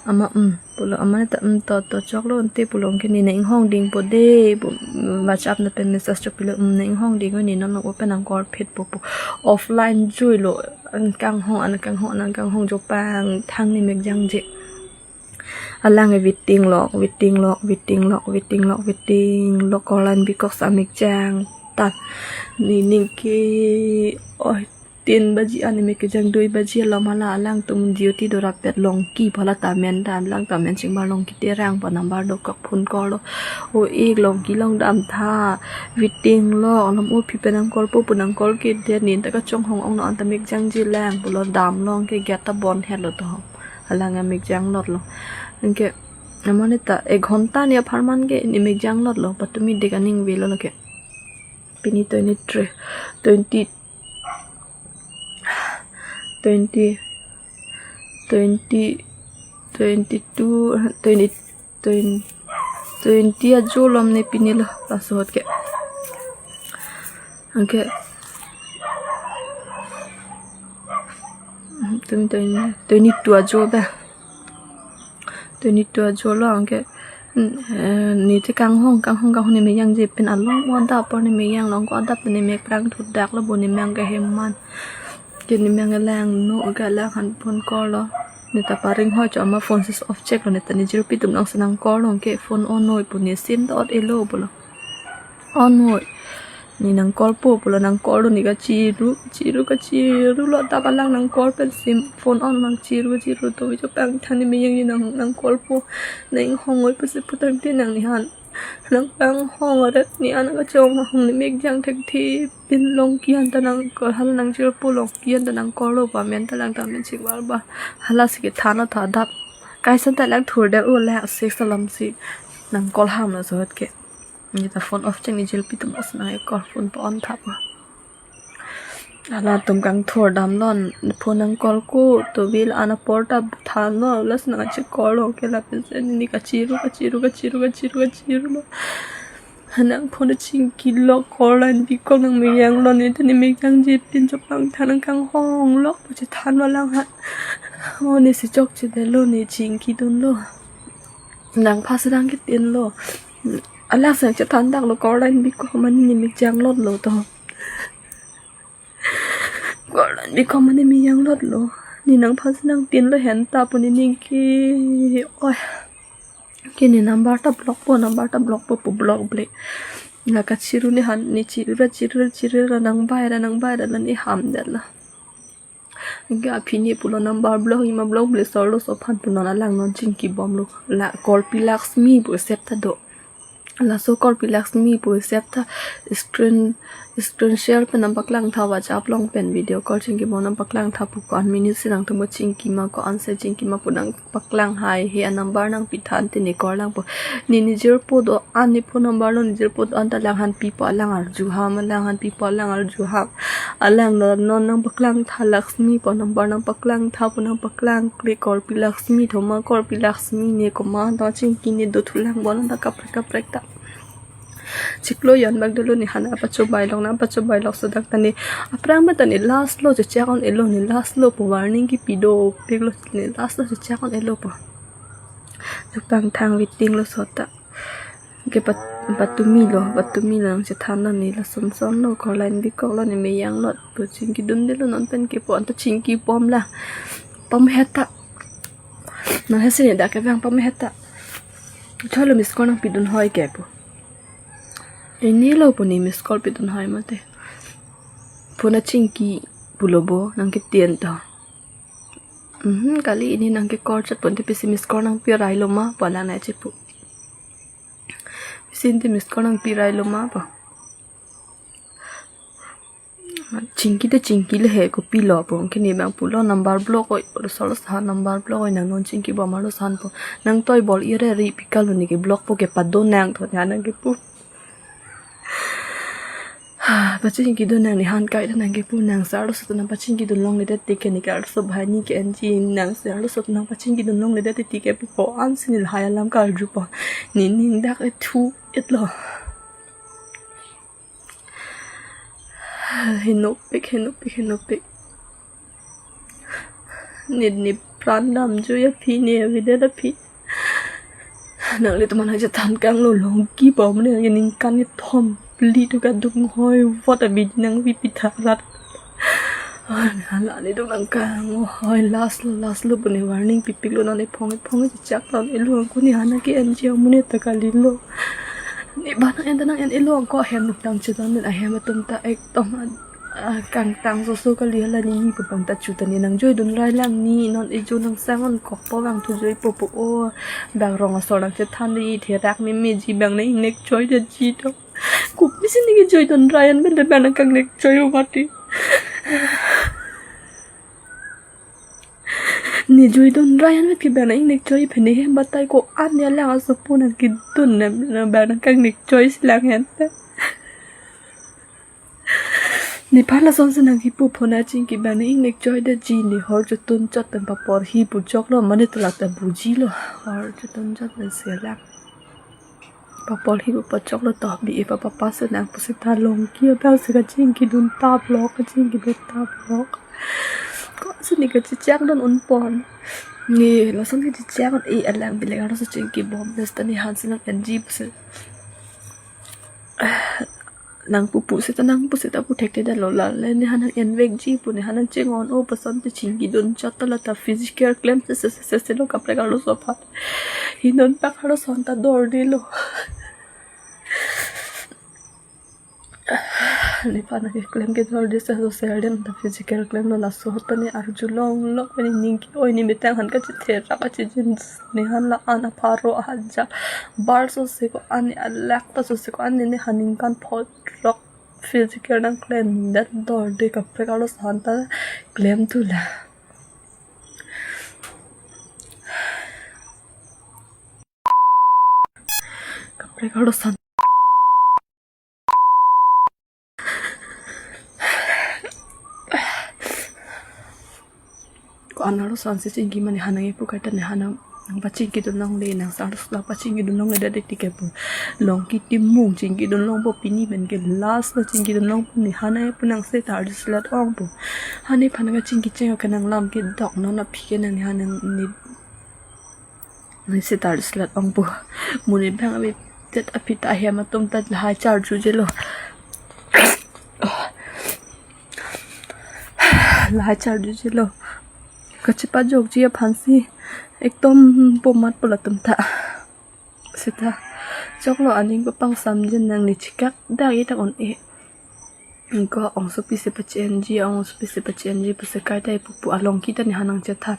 Ama, hmm, pulo, ama ne ta, hmm, to, to choklo ante pulo, anke ne nang inghong ding po de pu, hmm, WhatsApp nat pen message chopilo, hmm, nang inghong ding o, ne non o pen nang call phit po pu. Offline juilo, an kanghong, an kanghong, an kanghong jo pangthang ne mek jangje. Alang e waiting lok, waiting lok, waiting lok, waiting lok, waiting lok, call line bi kok sa mek jang ta. Ne ning ke, oi, tin baji an ne mek kejang dui baji alom hala alang atum duty do rapet longki pu hala ta men ta, alang ta men chingbar longki terang pa number do kok phone call lo. O ik longki long dam tha, waiting lok, alom o phi pen nang call po pu nang call ke de, ne ta kachonghong ong non ta mek jangje lang pulo, dam long ke gate ta bon hetlo to. Alang amek jang lotlo. Anke ama ne ta ek ghonta ne apharman ke ne mek jang lotlo, patumi dek aning velo lake. Pini twenty-three, twenty, twenty, twenty, twenty-two, twenty, twenty, twenty ajo lom ne pini lo, laso ahut ke. Anke, twenty, twenty-two ajo ba. Twenty-two ajo lo, anke, mm, eh, ne te kanghong, kanghong, kanghong ne mek jangje pen alom o adap apor ne mek jang long ko, adap ne mek prang thudak lo bo, ne mek ke hem man. Ke ne mek lang no, ke lang han phone call lo. Ne ta paring ho cho ama phone switch off chek lo, ne ta ne jirpi atum nang si nang call lo, ke phone on noi pu ne sim ta ot elo pulo. On noi. Ne nang call po pulo, nang call lo, ne kachiru, chiru, kachiru lo, ta palang nang call pen sim phone on nang chiru, chiru to, jo pangthang ne mek jangje nang, nang call po, nang inghong noi pu si pu tangte nang ne han. Nang kanghong aret ne an kachonghong ne mek jang thekthe pin longki an ta nang call, hala nang chirpo longki an ta nang call lo ba, men ta lang ta men chingbar ba. Hala si kethan lo ta adap. Kaisa ta lang thur de o lang six alam si nang call ham laso ahut ke. Ne ta phone off chek, ne jirpi atum as nang e call, phone pa on tha pa. Halatum kangthur dam lo, phone nang call ko, to bil an apor ta than lo, las nang achi call lo ke lapen si ne kachiru, kachiru, kachiru, kachiru, kachiru lo. Nang phone chingki lo, call line bi kok, nang mek jang lo, ne ta ne mek jangje pen jo pangthang nang kanghong lok pu chethan lo lang ha. O ne si chokche det lo, ne chingki dun lo. Nang pha si nang kitin lo. Alang si nang chethan dak lo, call line bi kok mane ne mek jang lotlo to. Call line bi kok mane mek jang lotlo. Ne nang pha si nang tin lo, hen ta pu ne ning ke, oi. Ke ne number ta block po, number ta block po pu block ble. La kachiru ne han, ne chiru ra, chiru ra, chiru ra, nang bai ra, nang bai ra, la ne ham det la. Anke aphi ne pulo number block, ima block ble, sor lo so aphan pu non alang non chingki bom lo. La Korpi Laxmi pu sep ta do. Laso Korpi Laxmi pu sep ta screen Screen share pen nangpaklang tha, WhatsApp along pen video call chingki bom nangpaklang tha pu, ko-an minute si nangtum chingki ma, ko-an se chingki ma pu nangpaklang hai he, a number nangpi tha ante ne call lang po. Ne nejirpo do-an, ne phone number lo nejirpo do-an ta alang aphan pipo, alang arju ham, alang aphan pipo, alang arju ham. Alang lo non nangpaklang tha Lakshmi pu number nangpaklang tha pu nangpaklang kle, korpi Lakshmi thoma, korpi Lakshmi ne komat ta chingki ne do thulang bom ta kaprek kaprek ta. Chiklo jan bak dolo ne han apachobai lok, nang apachobai lok so dak ta ne aphrang ma ta ne last lo chechak un-elo, ne last lo pu warning kipi dopik lo, ne last lo chechak un-elo pu. Duk tang thang waiting lo so ta. Ke pat-, patumi lo, patumi lo nangchethan lo ne, lason son lo, ko line bikok lo ne, meyang lo pu chingki dundelo non pen ke pu, anta chingki bom lang. Pom heta. Nang hesi ne dak kevang pom heta. Cholo miss call nangpi dun hoi ke pu. Ini lo pu ne miss call pi dun hoi mate. Phone chingki pulo bo nangketien to. Mhm, kali ini nangke call chat pon te pisi miss call nangpi rai lo ma pu alang ne chepu. Pisi ante miss call nangpi rai lo ma pu. Chingki te chingki le he, kopi lo pu. Kini bang pulo number block oi, solo sa number block oi, nang non chingki bom arlo san pu. Nang toi bol ire ri pikal lo ne ke block po ke pado nang tho nang ke pu. Pachingki dun nang ne han kai ta nang ke pu, nang sa arloso ta nangpachingki dun longledet ti ke ne ke arloso bahai ne ke N G nang sa arloso ta nangpachingki dun longledet ti ke pu, ko-an si ne lahai alam karju po. Ne ning dak ethu etlo. Henopik, henopik, henopik. Ne, ne pran damjui aphi, ne avedet aphi. Nanglitum aphan nangchethan kanglo, longki bom ne ningkan kethom phli tu kadung hoi vot abidi nangpi pitha rat. Hala ne dong nang kang hoi, last lo, last lo pu ne warning pipik lo, non ephong ephong chechak non elo angku ne han ke N G amu ne ta kali lo. Ne ba nang en ta nang en elo angku ahem nuk tang chetan den ahem atum ta ekdom a, a, kangtang soso kali, hala ne ne pu bang ta chu ta ne nangjui dun rai lang, ne non ejo nang sang onkok po bang thu jui po pu o. Bang rong asor nangchethan de, therak memeji bang ne ingnek choi detji to. Kopisi ne kejui dun rai an pen de bang nang kangnek choi o mati. Ne jui dun rai an pen ke bang nang ingnek choi phe, ne hem batai ko-an ne alang asopo nangkedun ne, ne bang nang kangnek choi si lang hen ta. Nephan lason si nangkipu, phone achingki bang nang ingnek choi detji, ne hor chotun chot pen papor hi pu choklo, mane tulak ta buji lo, hor chotun chot pen selang. Papor hi pu pachoklo to, B A pa papa si nang pusita longki abang si kachingki dun tap lo, kachingki dun tap lo. Ko si ne kachechak dun un pon. Ne lason kachechak un-e, alang bilek arloso chingki bom des ta ne han si nang N G pusi. Nang pupu seta, nang pu seta pu thekthedetlo, lale ne han nang envekji pu, ne han nang chingon o pu ason te chingki dun chot ta la ta physical klem se se se se se lo kaprek arloso aphan. Hinon pak arloso an ta dordelo. Nephan keklem ke dorde se so ser den ta physical klem lo, laso aphan ne arju long long, ne ning ke-oi, ne metang han kachetherak kachejin, ne han la-an apharo ahajar bar so se ko-an, ne alak ta so se ko-an, ne, ne han ningkan phongrok physical nangklemdet dorde, kaprek arloso an ta klem thu la. Kaprek arloso an. Ko-an arloso an si chingki ma, ne han nang epu kaita, ne han nang, nangpachingki dun longle, nang sa arloso pachingki dun longledet ti ke pu. Longki timung chingki dun long po, pini pen ke last lo chingki dun long po, ne han nang epu, nang seta arloso lat ong po. Hanephan kachingki cheng ke nang lam kedok non aphi ke nang ne han nang ne Nang seta arloso lat ong po. Mo ne bang avedet aphi ta ahem atum ta lahai charjujelo. Lahai charjujelo. Kachepajokji aphan si ekdom pomat po latum ta. Seta choklo, aning papangsamjin, nang ne chikak dak itak un-e. Ko ongsopi si pachi-enji, ongsopi si pachi-enji pusi kaita epupu, alongki ta ne han nangchethan.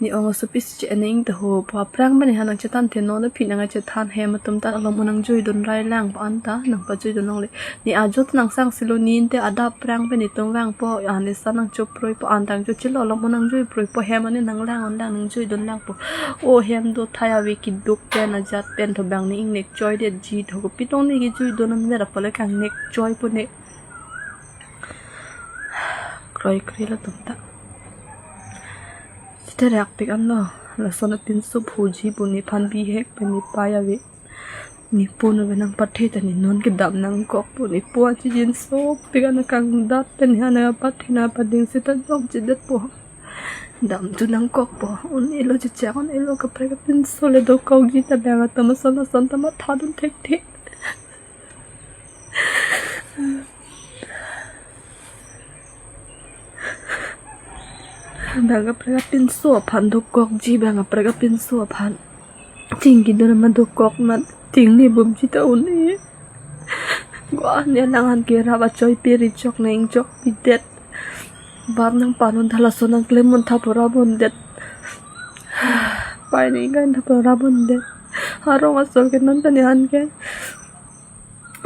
Ne ong asopi si che-ening ta ho pu aphrang pen ne ha nangchethan the, non aphi nangchethan, hem atum ta alom un nangjui dun rai lang pu anta nangpajui dun longle. Ne ajo ta nangsang silo, ne inte adap aphrang pen netum vangpo, an esa nangchoproi po, an tang cho chilo, alom un nangjui proi po, hem ani nanglang un lang nangjui dun lang po. O hem do thai ave keduk pen ajat pen tho bang ne ingnek choi detji tho, kopi tong ne kejui dun an vera pole kangnek choi po ne. Kroikre latum ta. Sithe rakpik anlo, lason apinso phuji pu nephan bihek pen nepei ave. Nepo nave nangpathe ta ne non kedam nangkok po, nepo achi jin sopik an kangdat pen ne ha nangpathe nangpading sita jongjedet po. Dam tu nangkok po, un-elo chechak, un-elo kaprek apinso le dokokji ta bang atum ason ason ta matha dun thekthe. Bang kaprek apinso aphan dokokji, bang kaprek apinso aphan. Chingki dun ma dokok ma, chingni bumji ta un-e. Ko-an ne lang an ke rap achoi peri chok neng chok pidet. Bap nangpan un tha, lason nangklem un tha pura bondet. Pei neng kan tha pura bondet. Arong asor ke non ta ne an ke.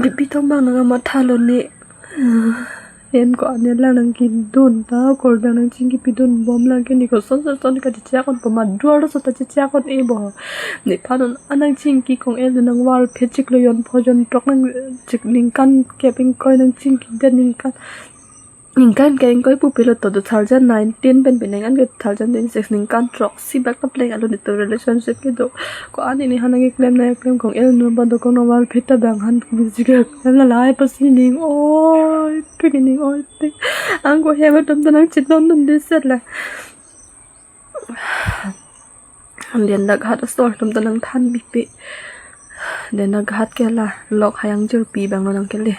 Pipi tong bang nangmatha lo ne. En ko-an ne lang nangkedun ta, kor bang nangchingkipi dun bom lang ke, ne koson son son kachechak un po, ma duar so ta chechak un-e bo. Nephan un an nangchingki kong el nangval phechik lo, jon pho jon throk nang chik ningkan kep ingkoi nangchingkidet, ningkan ningkan ke ingkoi pupe lo to, two thousand nineteen pen penang an ke two thousand twenty-six, ningkan throksi bak ta pleng alo netum relationship kedo. Ko-an ne ha nangkeklem nangkeklem kong el nu ba dokok nangval phet ta bang han bisi keklem la lai pasi ning oi, tu ne ning oi te. Ang ko hem atum ta nangchedon dunde set la. Den dak hat asor atum ta nangthan bipe. Den dak hat ke la lok hayang jirpi bang lo nangkele.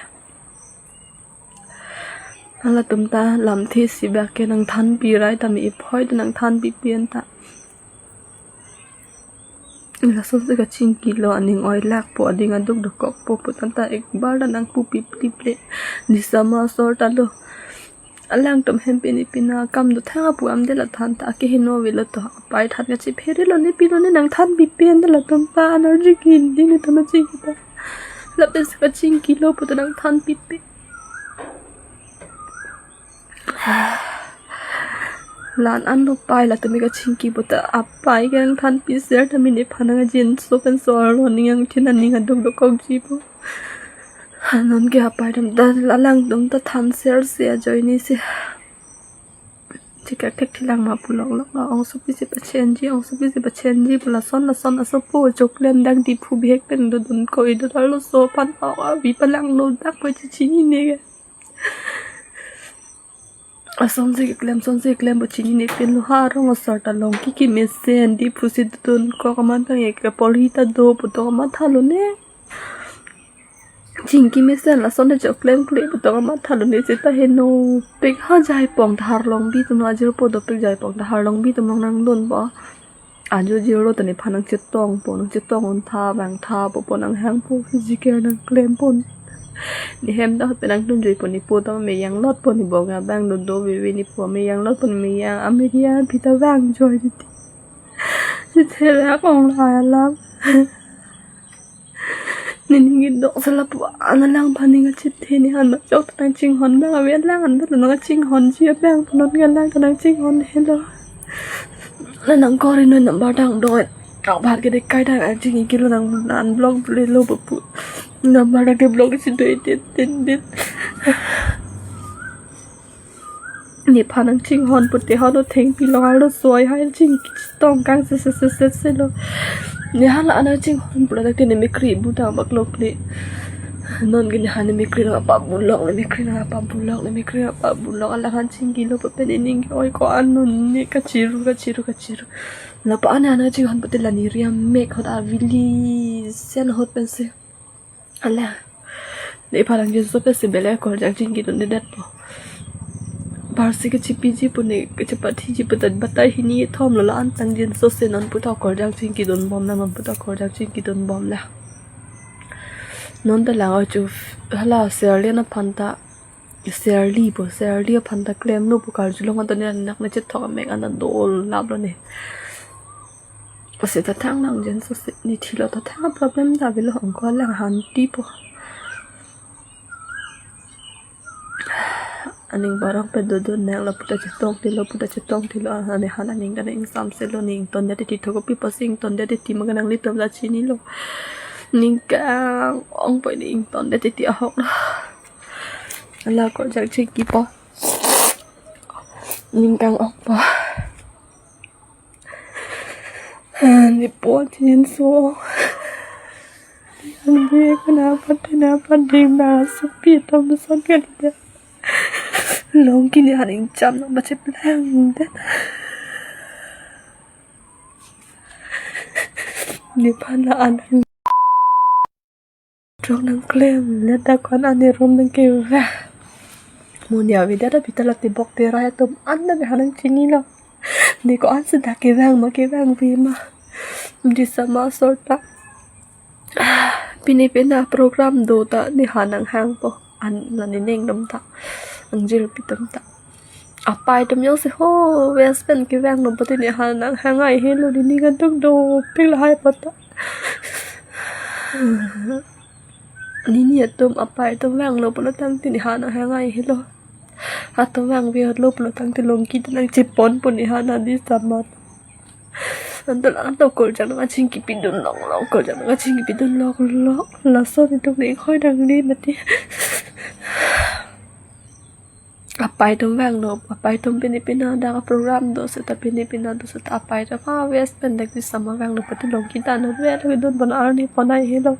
Halatum ta lamthe si bak ke nangthanpi rai tame, iphoi ta nangthanpipi anta. Lason si kachingki lo, aning oi lak po, ading aduk dokok po pu tanta ekbar ta nangpupi pliple. Disama asor ta lo. Alangtum hem pini pina kam do thang apu am de la than ta, akeheno avelo to, apei than kachephere lo ne, pilo ne, nangthanpipi anta latum ta, energy ki hindi netum achingki ta. Lapen si kachingki lo pu ta nangthanpipi. Lan an lo pei, latum ke kachingki pu ta apei ke nangthanpi ser ta, mini phan nang ajin so pen so arlo ning angthin aning aduk dokokji po. Non ke apei atum ta, alangtum ta than ser se ajoine se. Chikak thek thilang ma pulok lok la, ongsopi si pachenji, ongsopi si pachenji pu lason lason asopo choklem dak Diphu bihek pen dodun ko, ido arloso aphan avi palang lo dak po, chechinine ke. Ason si keklem, son si keklem pu chinine pen lo, ha arong asor ta long kiki mesen Diphu si dodun ko, kamatha ke polhi ta do pu to kamatha lo ne. Chingki mesen lason ta choklem kle pu to kamatha lo ne, seta henopik ha Jaipong ta Harlongbi atum lo, ajirpo dopik Jaipong ta Harlongbi atum lo nangdun po. Ajo jirlo ta nephan nangchetong po, nangchetong un tha bang tha po, po nanghang po, physical nangklem po. Ne hem ta hot pen nangdunjui po, nepo ta meyang lot po, ne bong abang dodo veve, nepo meyang lot po, ne meyang amedia pita vang joi ne ti. Sithe la kong la alam. Ne ning kedok sala pu an alang aphan ning kachethe, ne han ma chok ta nangchinghon bang ave, alang an ta nangchinghonji abang pu non ke alang ta nangchinghon helo. La nang kori noi number dang doi. Kang bhar ke de kai dang ang chingki lo, nang an block le lo pu pu. Number dang ke block si doi tin tin tin. Nephan nangchinghon pute hano thengpi long arloso hai chingki tong kang se se se se se lo. Ne hala nangchinghon pula dak ne mikri bu dang bak lok le. Non ke ne han mikri nangpabulok, ne mikri nangpabulok, ne mikri nangpabulok, alangphan chingki lo pu pen ne ning oi ko-an non ne kachiru kachiru kachiru. Lapu an nangchinghon pute la ne riam mek hot avili sen hot pen se. Ala. Nephan nangchinso pen si bele akorjang chingki dundedet po. Parsi kachepiji pu ne kachepathiji pu ta batai hini thom lo, la an tang jinso se non pu ta akorjang chingki dun bom la, non pu ta akorjang chingki dun bom la. Non ta lang oi chu hala Serli aphan ta, Serli po, Serli aphan ta klemlo pu karjulong anta ne nak ne chethok amek anta dol lap lo ne. Seta thang nang jen so se ni thilo ta thang problem ta avelo, ongko lang hanti po. Aning barang pe dodon nang lapu ta chetong tilo, pu ta chetong tilo, ane han aning kan ingsamse lo, ne ingtondet titi thok kopi pusi ingtondet titi ma kanang litum ta chinilo. Ning kang ong po, ne ingtondet titi ahok lo. Ala ko jak chingki po. Ning kang ong po. Ni po chinso. Yang bi kena pati na pati na sepi tam son kan dia. Longki ne han ingcham nang bache plang den. Nephan la an. Drong nang klemle ta ko-an ane room nang kevang. Mo ne avedet abita la tebok terai atum an ta ne han nang chinilo. Ne ko-an si dak kevang ma kevangve ma. Disa ma sor ta. Pine pina program do ta ne han nanghang po. An la ne neng dam ta. Angjirpi atum ta. Apai atum jongsi ho wes pen kevanglo pulote ne han nanghang ai helo, ne ning kangduk dopik lahai po ta. Nini atum apai atum vanglo pulo tangte ne han nanghang ai helo. Atum vangvelo pulo tangte Longki ta nang chepon po ne han adi samat. Anto lang anto kurjang nang kachingki pidun longlong, kurjang nang kachingki pidun longlong. Laso netum ne hoi dang ne mati. Apai atum vanglo, apai atum pine pina dak program do seta, pine pina do seta apai atum ha wes pen dak disa ma vanglo pulote Longki ta non vel kedun pon arni pon ai helo.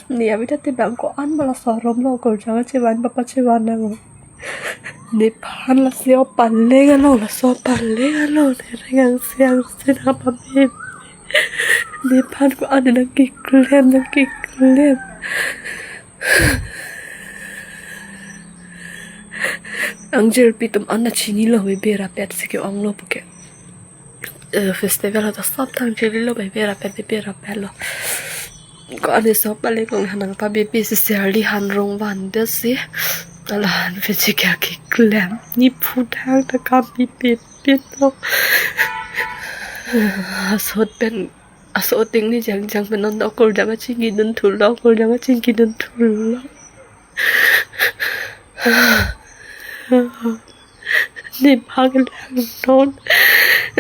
Ne avita te bang ko-an ma laso room lo kurjang chevan papa chevan nang. Nephan lasi o paleng along, laso paleng along ne reng angse angse nang pame. Nephan ko-an nang keklem, nang keklem. Angjirpi atum an ta chinilo, bebe rapet si ke-onglo puke. Eh, festival ta sop thang chinilo, bebe rapet, bebe rapet lo. Ko-an ne sop pale kong han nang pabebe si serli han rong van de si. Ala han pe si kya keklem. Nephu thang ta kam pipit pit lo. Asot pen, asot ting ni jang jang pen non do kurjang kachingki dun thulo, kurjang kachingki dun thulo. Nephan kelang non.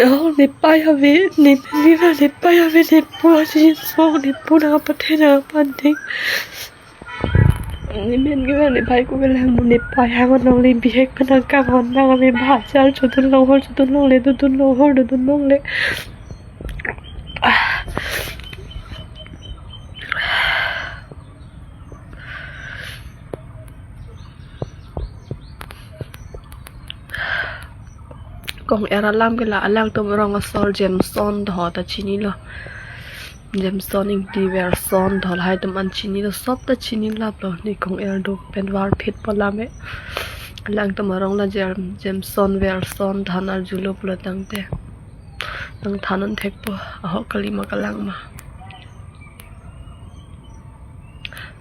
Oh, nepei ave, ne meni va nepei ave, nepu aji so, nepu nang pathe nang panding. Ne men kevang nepei ko kelang non, nepei hang non le bihek pen nang kang hon nang ave, bhai char chodun long hor chodun longle, dodun long hor dodun longle. Ah. Kong-er alam ke la, alangtum arong asor Jameson do ta chinilo. Jameson Ingti Verson do lahai atum an chinilo, sop ta chini laplo, ne kong-er do pen varphit po lame. Alangtum arong la Jam-, Jameson Verson than arjulo pulo tangte nang than un thek po, ahok kali ma kalang ma.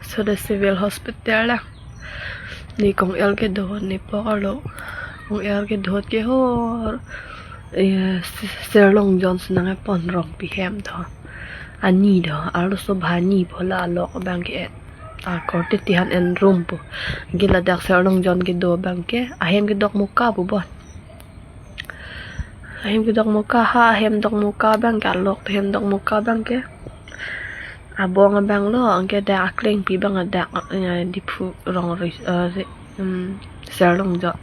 So the civil hospital la. Ne kong-er kedo, ne pok arlo. Kong-er kedo ke hor. Eh, Serlongjon si nang pon Rongpi hem tho. Ani do, arloso bhani bola alok abang ke. A korte tihan en room po. Gila dak Serlongjon kedo abang ke. Ahem kedok muka po bon. Ahem kedok muka ha, ahem dok muka abang ke, alok ahem dok muka abang ke. Abong abang lo, anke dak aklengpi abang dak, eh, Diphu rong ri, eh, ri, um, Serlongjon.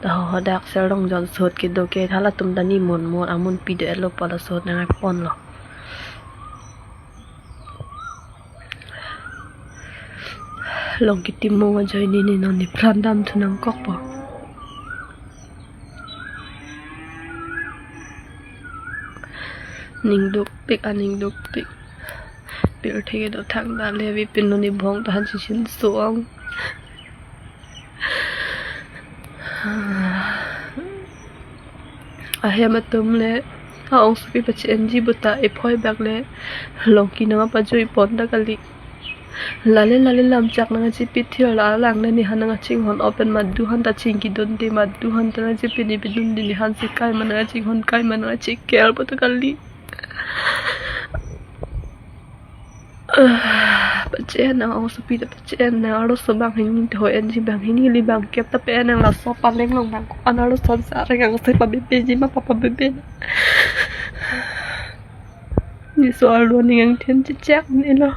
Dak ho, ho dak Serlongjon sot kedo ke, halatum ta ne mon mon, amun pi do-et lo pu la sot nang ponlo. Longki Timung ajoine ne non nepran damthu nangkok po. Ning dukpik, aning dukpik. Pirthe kedo thangta le, bipin lo ne bong ta han chishin so-ong. Ahem atum le, a-ongsopi pachi-enji puta ephoi bak le, Longki nang pajui pon ta kali. Lale lale lam chak nangchepithir la alang ne nehan nangchinghon open madu han ta chingki dunde madu han ta nangchepini pidunde nehan si kai ma nangchinghon kai ma nangcheker pu ta kali. Ah, pachen nang ong sopi ta pachen nang arloso bang hini to N G bang hini li bang kep ta pen nang laso paleng long bang ko an arloso sa reng ang se pabebe ji ma papa bebe. Ni so arlo ning angthin chechek ni lo.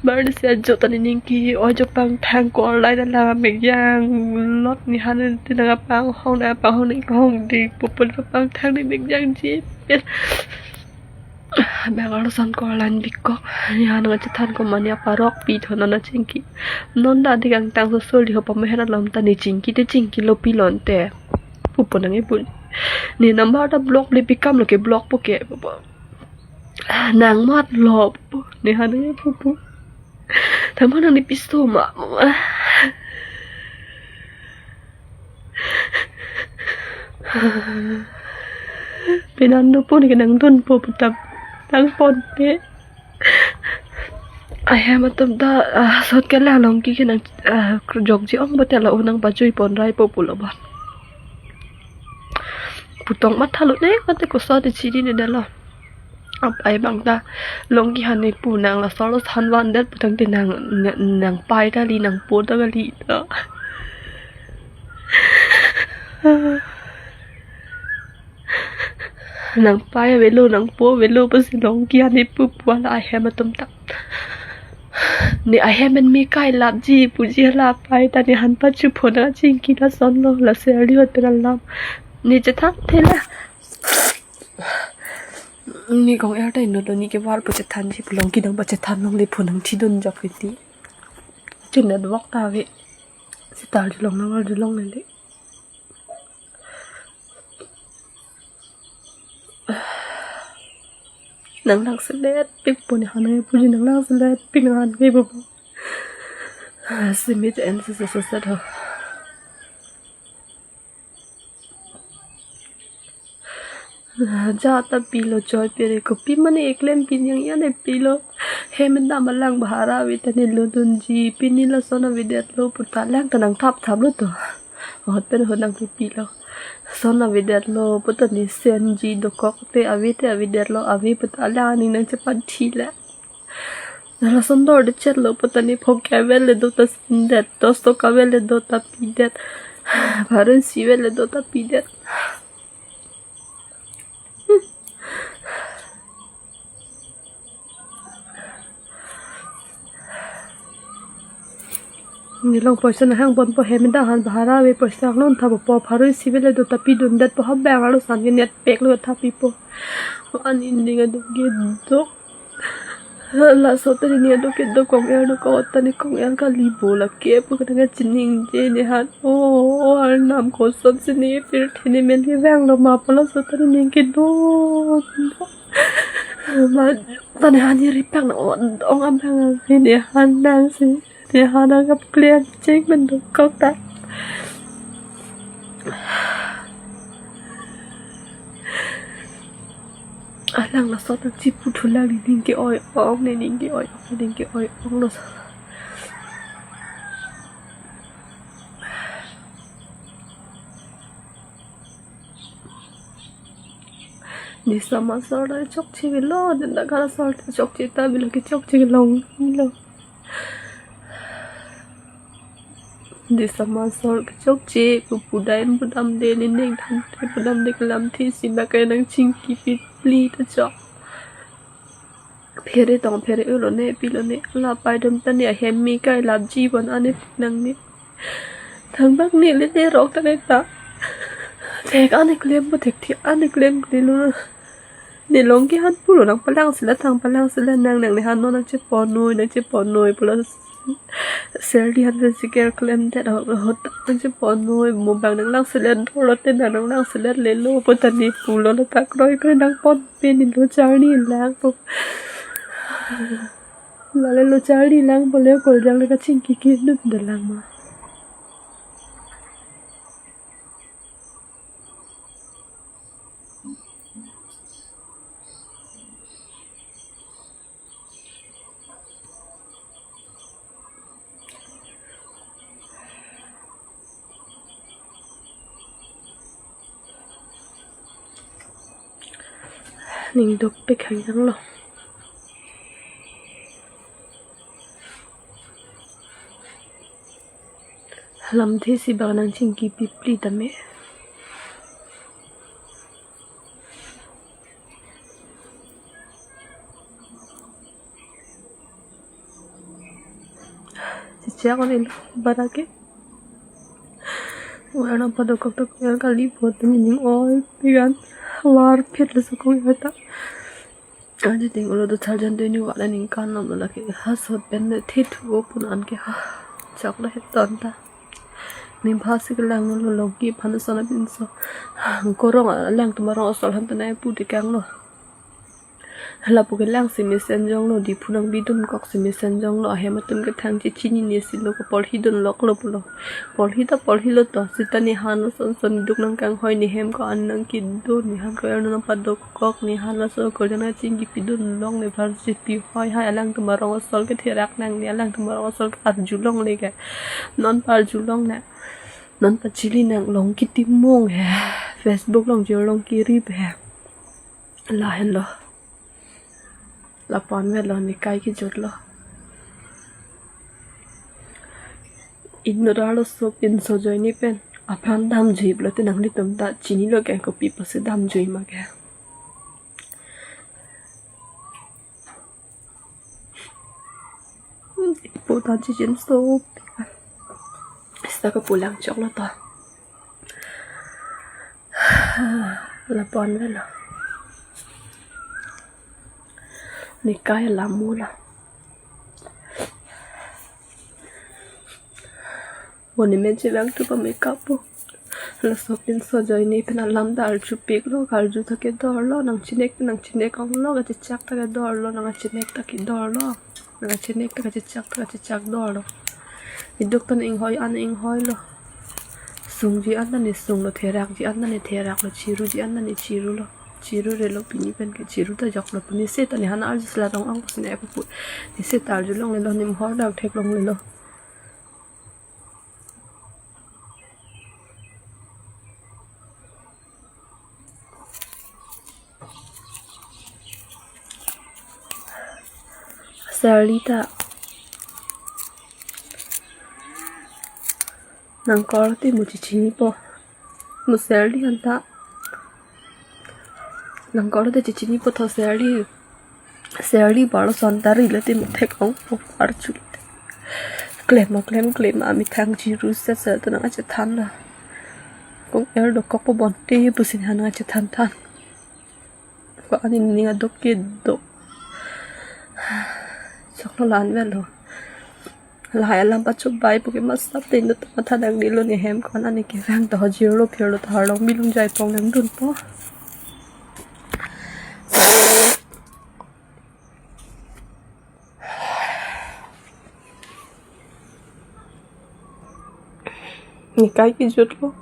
Bar ni si ajo ta nening ke-oi jo pangthang ko online la mek yang lot nehan ti nang panghong nang panghong ning hong di pupun pangthang ni mek yang ji. Bang arloson ko online bikok. Nehan nangchethan ko mane aparok pi tho non nangchingki. Non ta dik angtang so soli ho pameher alam ta ne chingki te chingki lo pilon te. Pupo nang ipun. Ne number ta block le pikam lo ke block po ke. Nang mat lo pupo. Nehan nang pupo. Tama nang ni piso ma. Pinan do pun ke nang dun po putap nang pon pe. Ahem atum ta, ah, sot ke la long ke nang, ah, jok ji ong bote la unang pajui pon rai po pulo ba. Putong matha lo ne mate ko sot di chidi ne dalo. Ap ai bang ta long ke hani pu nang la solo san van det putang te nang, nang, nang pai ta li nang po ta kali ta. Nang pai avelo nang po avelo pusi long ke hani pu pu la ahem atum ta. Ne ahem en me kai lap ji puji la pai ta nehan pachu pho nangchingki lason lo la serli hot pe alam. Ne chethan thela. Ne kong er ta inut lo ne ke var pu chethan ji pu long ke dang pa chethan longle pho nangthi dun jok iti. Chin network ta ave. Sitar ji long nang var ji long le. Nang lang selet pik po nehan nang puji nang lang selet pik nang han ke bo. Simi te en se se se se tho. Ja ta pilo choi pere ko pi mane eklem pi yang ya ne pilo. Hem dam alang bahara ave ta ne lo dunji pini lason avedet lo pu ta lang ta nang thap thap lo to. Hot pen hot nang pipilo. Son avedet lo pu ta ne senji dokok te ave te avedet lo ave pu ta lang ni nangchepanthi le. Lason dor de chet lo pu ta ne phok ke avel le do ta sendet, dos tok avel le do ta pidet. Pharo isi avel le do ta pidet. Ne long poisa nahang bon po hem dang han bahara ave poisa nang non tha po pharo isi avel le do ta pidundet po ha bang arlosan ke net pack lo tha pipo. An inding aduk ke duk. Laso ta ne aduk ke duk kong er duk ko ta ne kong er kali bo la ke pu ka nang chiningje nehan. O, o arnam koson si ne pirthe ne men ke vang lo ma pu laso ta ne ke duk. Ma ta nehan ne ripak na ong abang ave nehan nang si. Nehan nang kap klem cheng pen dokok ta. Alang laso ta chipu thulang nening ke-oi ong nening ke-oi ong nening ke-oi ong lo. Ne sama sor ta chokche avelo, ne ta kala sor ta chokche ta avelo ke chokche kelong lo. Ne sama sor ke chokche pu pudam pudam de ne neng than te pudam de kelam thi si ba ke nangchingki pi pli ta chok. Phere tong phere ulo ne pilo ne la pai dam ta ne ahem me kai lap ji bon ane nang ne. Thangbak ne le ne rok ta ne ta. Thek ane klem bo thek thi ane klem klem lo. Ne long ke han pulo nang palang sila thang palang sila nang nang ne han non nangchepon noi nangchepon noi pulo. Serli han pen si ker klem det hot nangchepon noi mo bang nang lang sila dor lo te nang nang lang sila le lo pu ta ne pulo la ta kroi kroi nang pon pe ne lo charli lang po. Lale lo charli lang po le kol jang le kachingki ke nup de lang ma. Ning duk pek hangjang lo. Lamthe si bak nangchingki pipli tame. Chichak on ilo barake. Wala padokok tok er kali pot ni ning oi pigan. War phet lo sokong er ta. Aji ting ulo do charjan do ni wala ning kan nom lake ha sot pen ne thit ho pun an ke ha. Chak lo het ton ta. Ning pha si kelang lo logi phan son apinso. Korong alang tum arong asol han ta nai pu de kang lo. Lapu kelang si mesen jong lo, Diphu nang bidun kok si mesen jong lo, ahem atum ke thang chechinine si lo, ko porhi dun lok lo pulo. Porhi ta porhi lo to, sita ne han lo son son duk nang kanghoi, ne hem ko an nangkedo, ne han ko er nang padokok, ne han laso ko jana chingki pidun long, ne pharsi pi hoi hai, alang tum arong asol ke therak nang, ne alang tum arong asol ke arjulong le ke. Non pa arjulong ne. Non pa chili nang long kitimung he. Facebook long jor long kirip he. Lahenlo. Lapu-an velo, ne kai kejut lo. Inut arloso pinso ajoine pen apran damjui pulote nanglitum ta chinilo ke, kopi pusi damjui ma ke. Hmm, ipo ta chichin so. Sita kapulang chok lo to. Lapu-an velo. Ne kai alam mo lo. Mo ne men chevang tu pa makeup po. Laso pinso ajoine pen alam ta arjupik lo, karju ta kedor lo, nang chinek, nang chinek ong lo, kachechak ta kedor lo, nang chinek ta kedor lo. Nang chinek ta kachechak ta kachechak dor lo. Iduk ta inghoi an inghoi lo. Sungji an ta ne sung lo, therakji an ta ne therak lo, chiruji an ta ne chiru lo. Chiru re lo pini pen ke chiru ta jok lo pini se ta ne han arju sila rong ang pusi ne pu. Ne se ta arjulong le lo, nim hor dak thek long le lo. Serli ta nang kor ti mo chichini po. Mo Serli anta. Nang kor ti chichini po tho Serli. Serli balo son ta ri le ti mo thek ong po arju. Klem ma klem klem ma methang chiru set set ta nang achethan lo. Kong er dokok po bonte pusi ne han nang achethan than. Ko ani ning adok kedo. Chok lo la-an velo. Lahai alam pachobai pu ke masap te inut ta matha dang dilo, ne hem ko-an ani kevang ta hojir lo phir lo ta harlong bilung jai pong nang dun po. Ne kai kejut lo.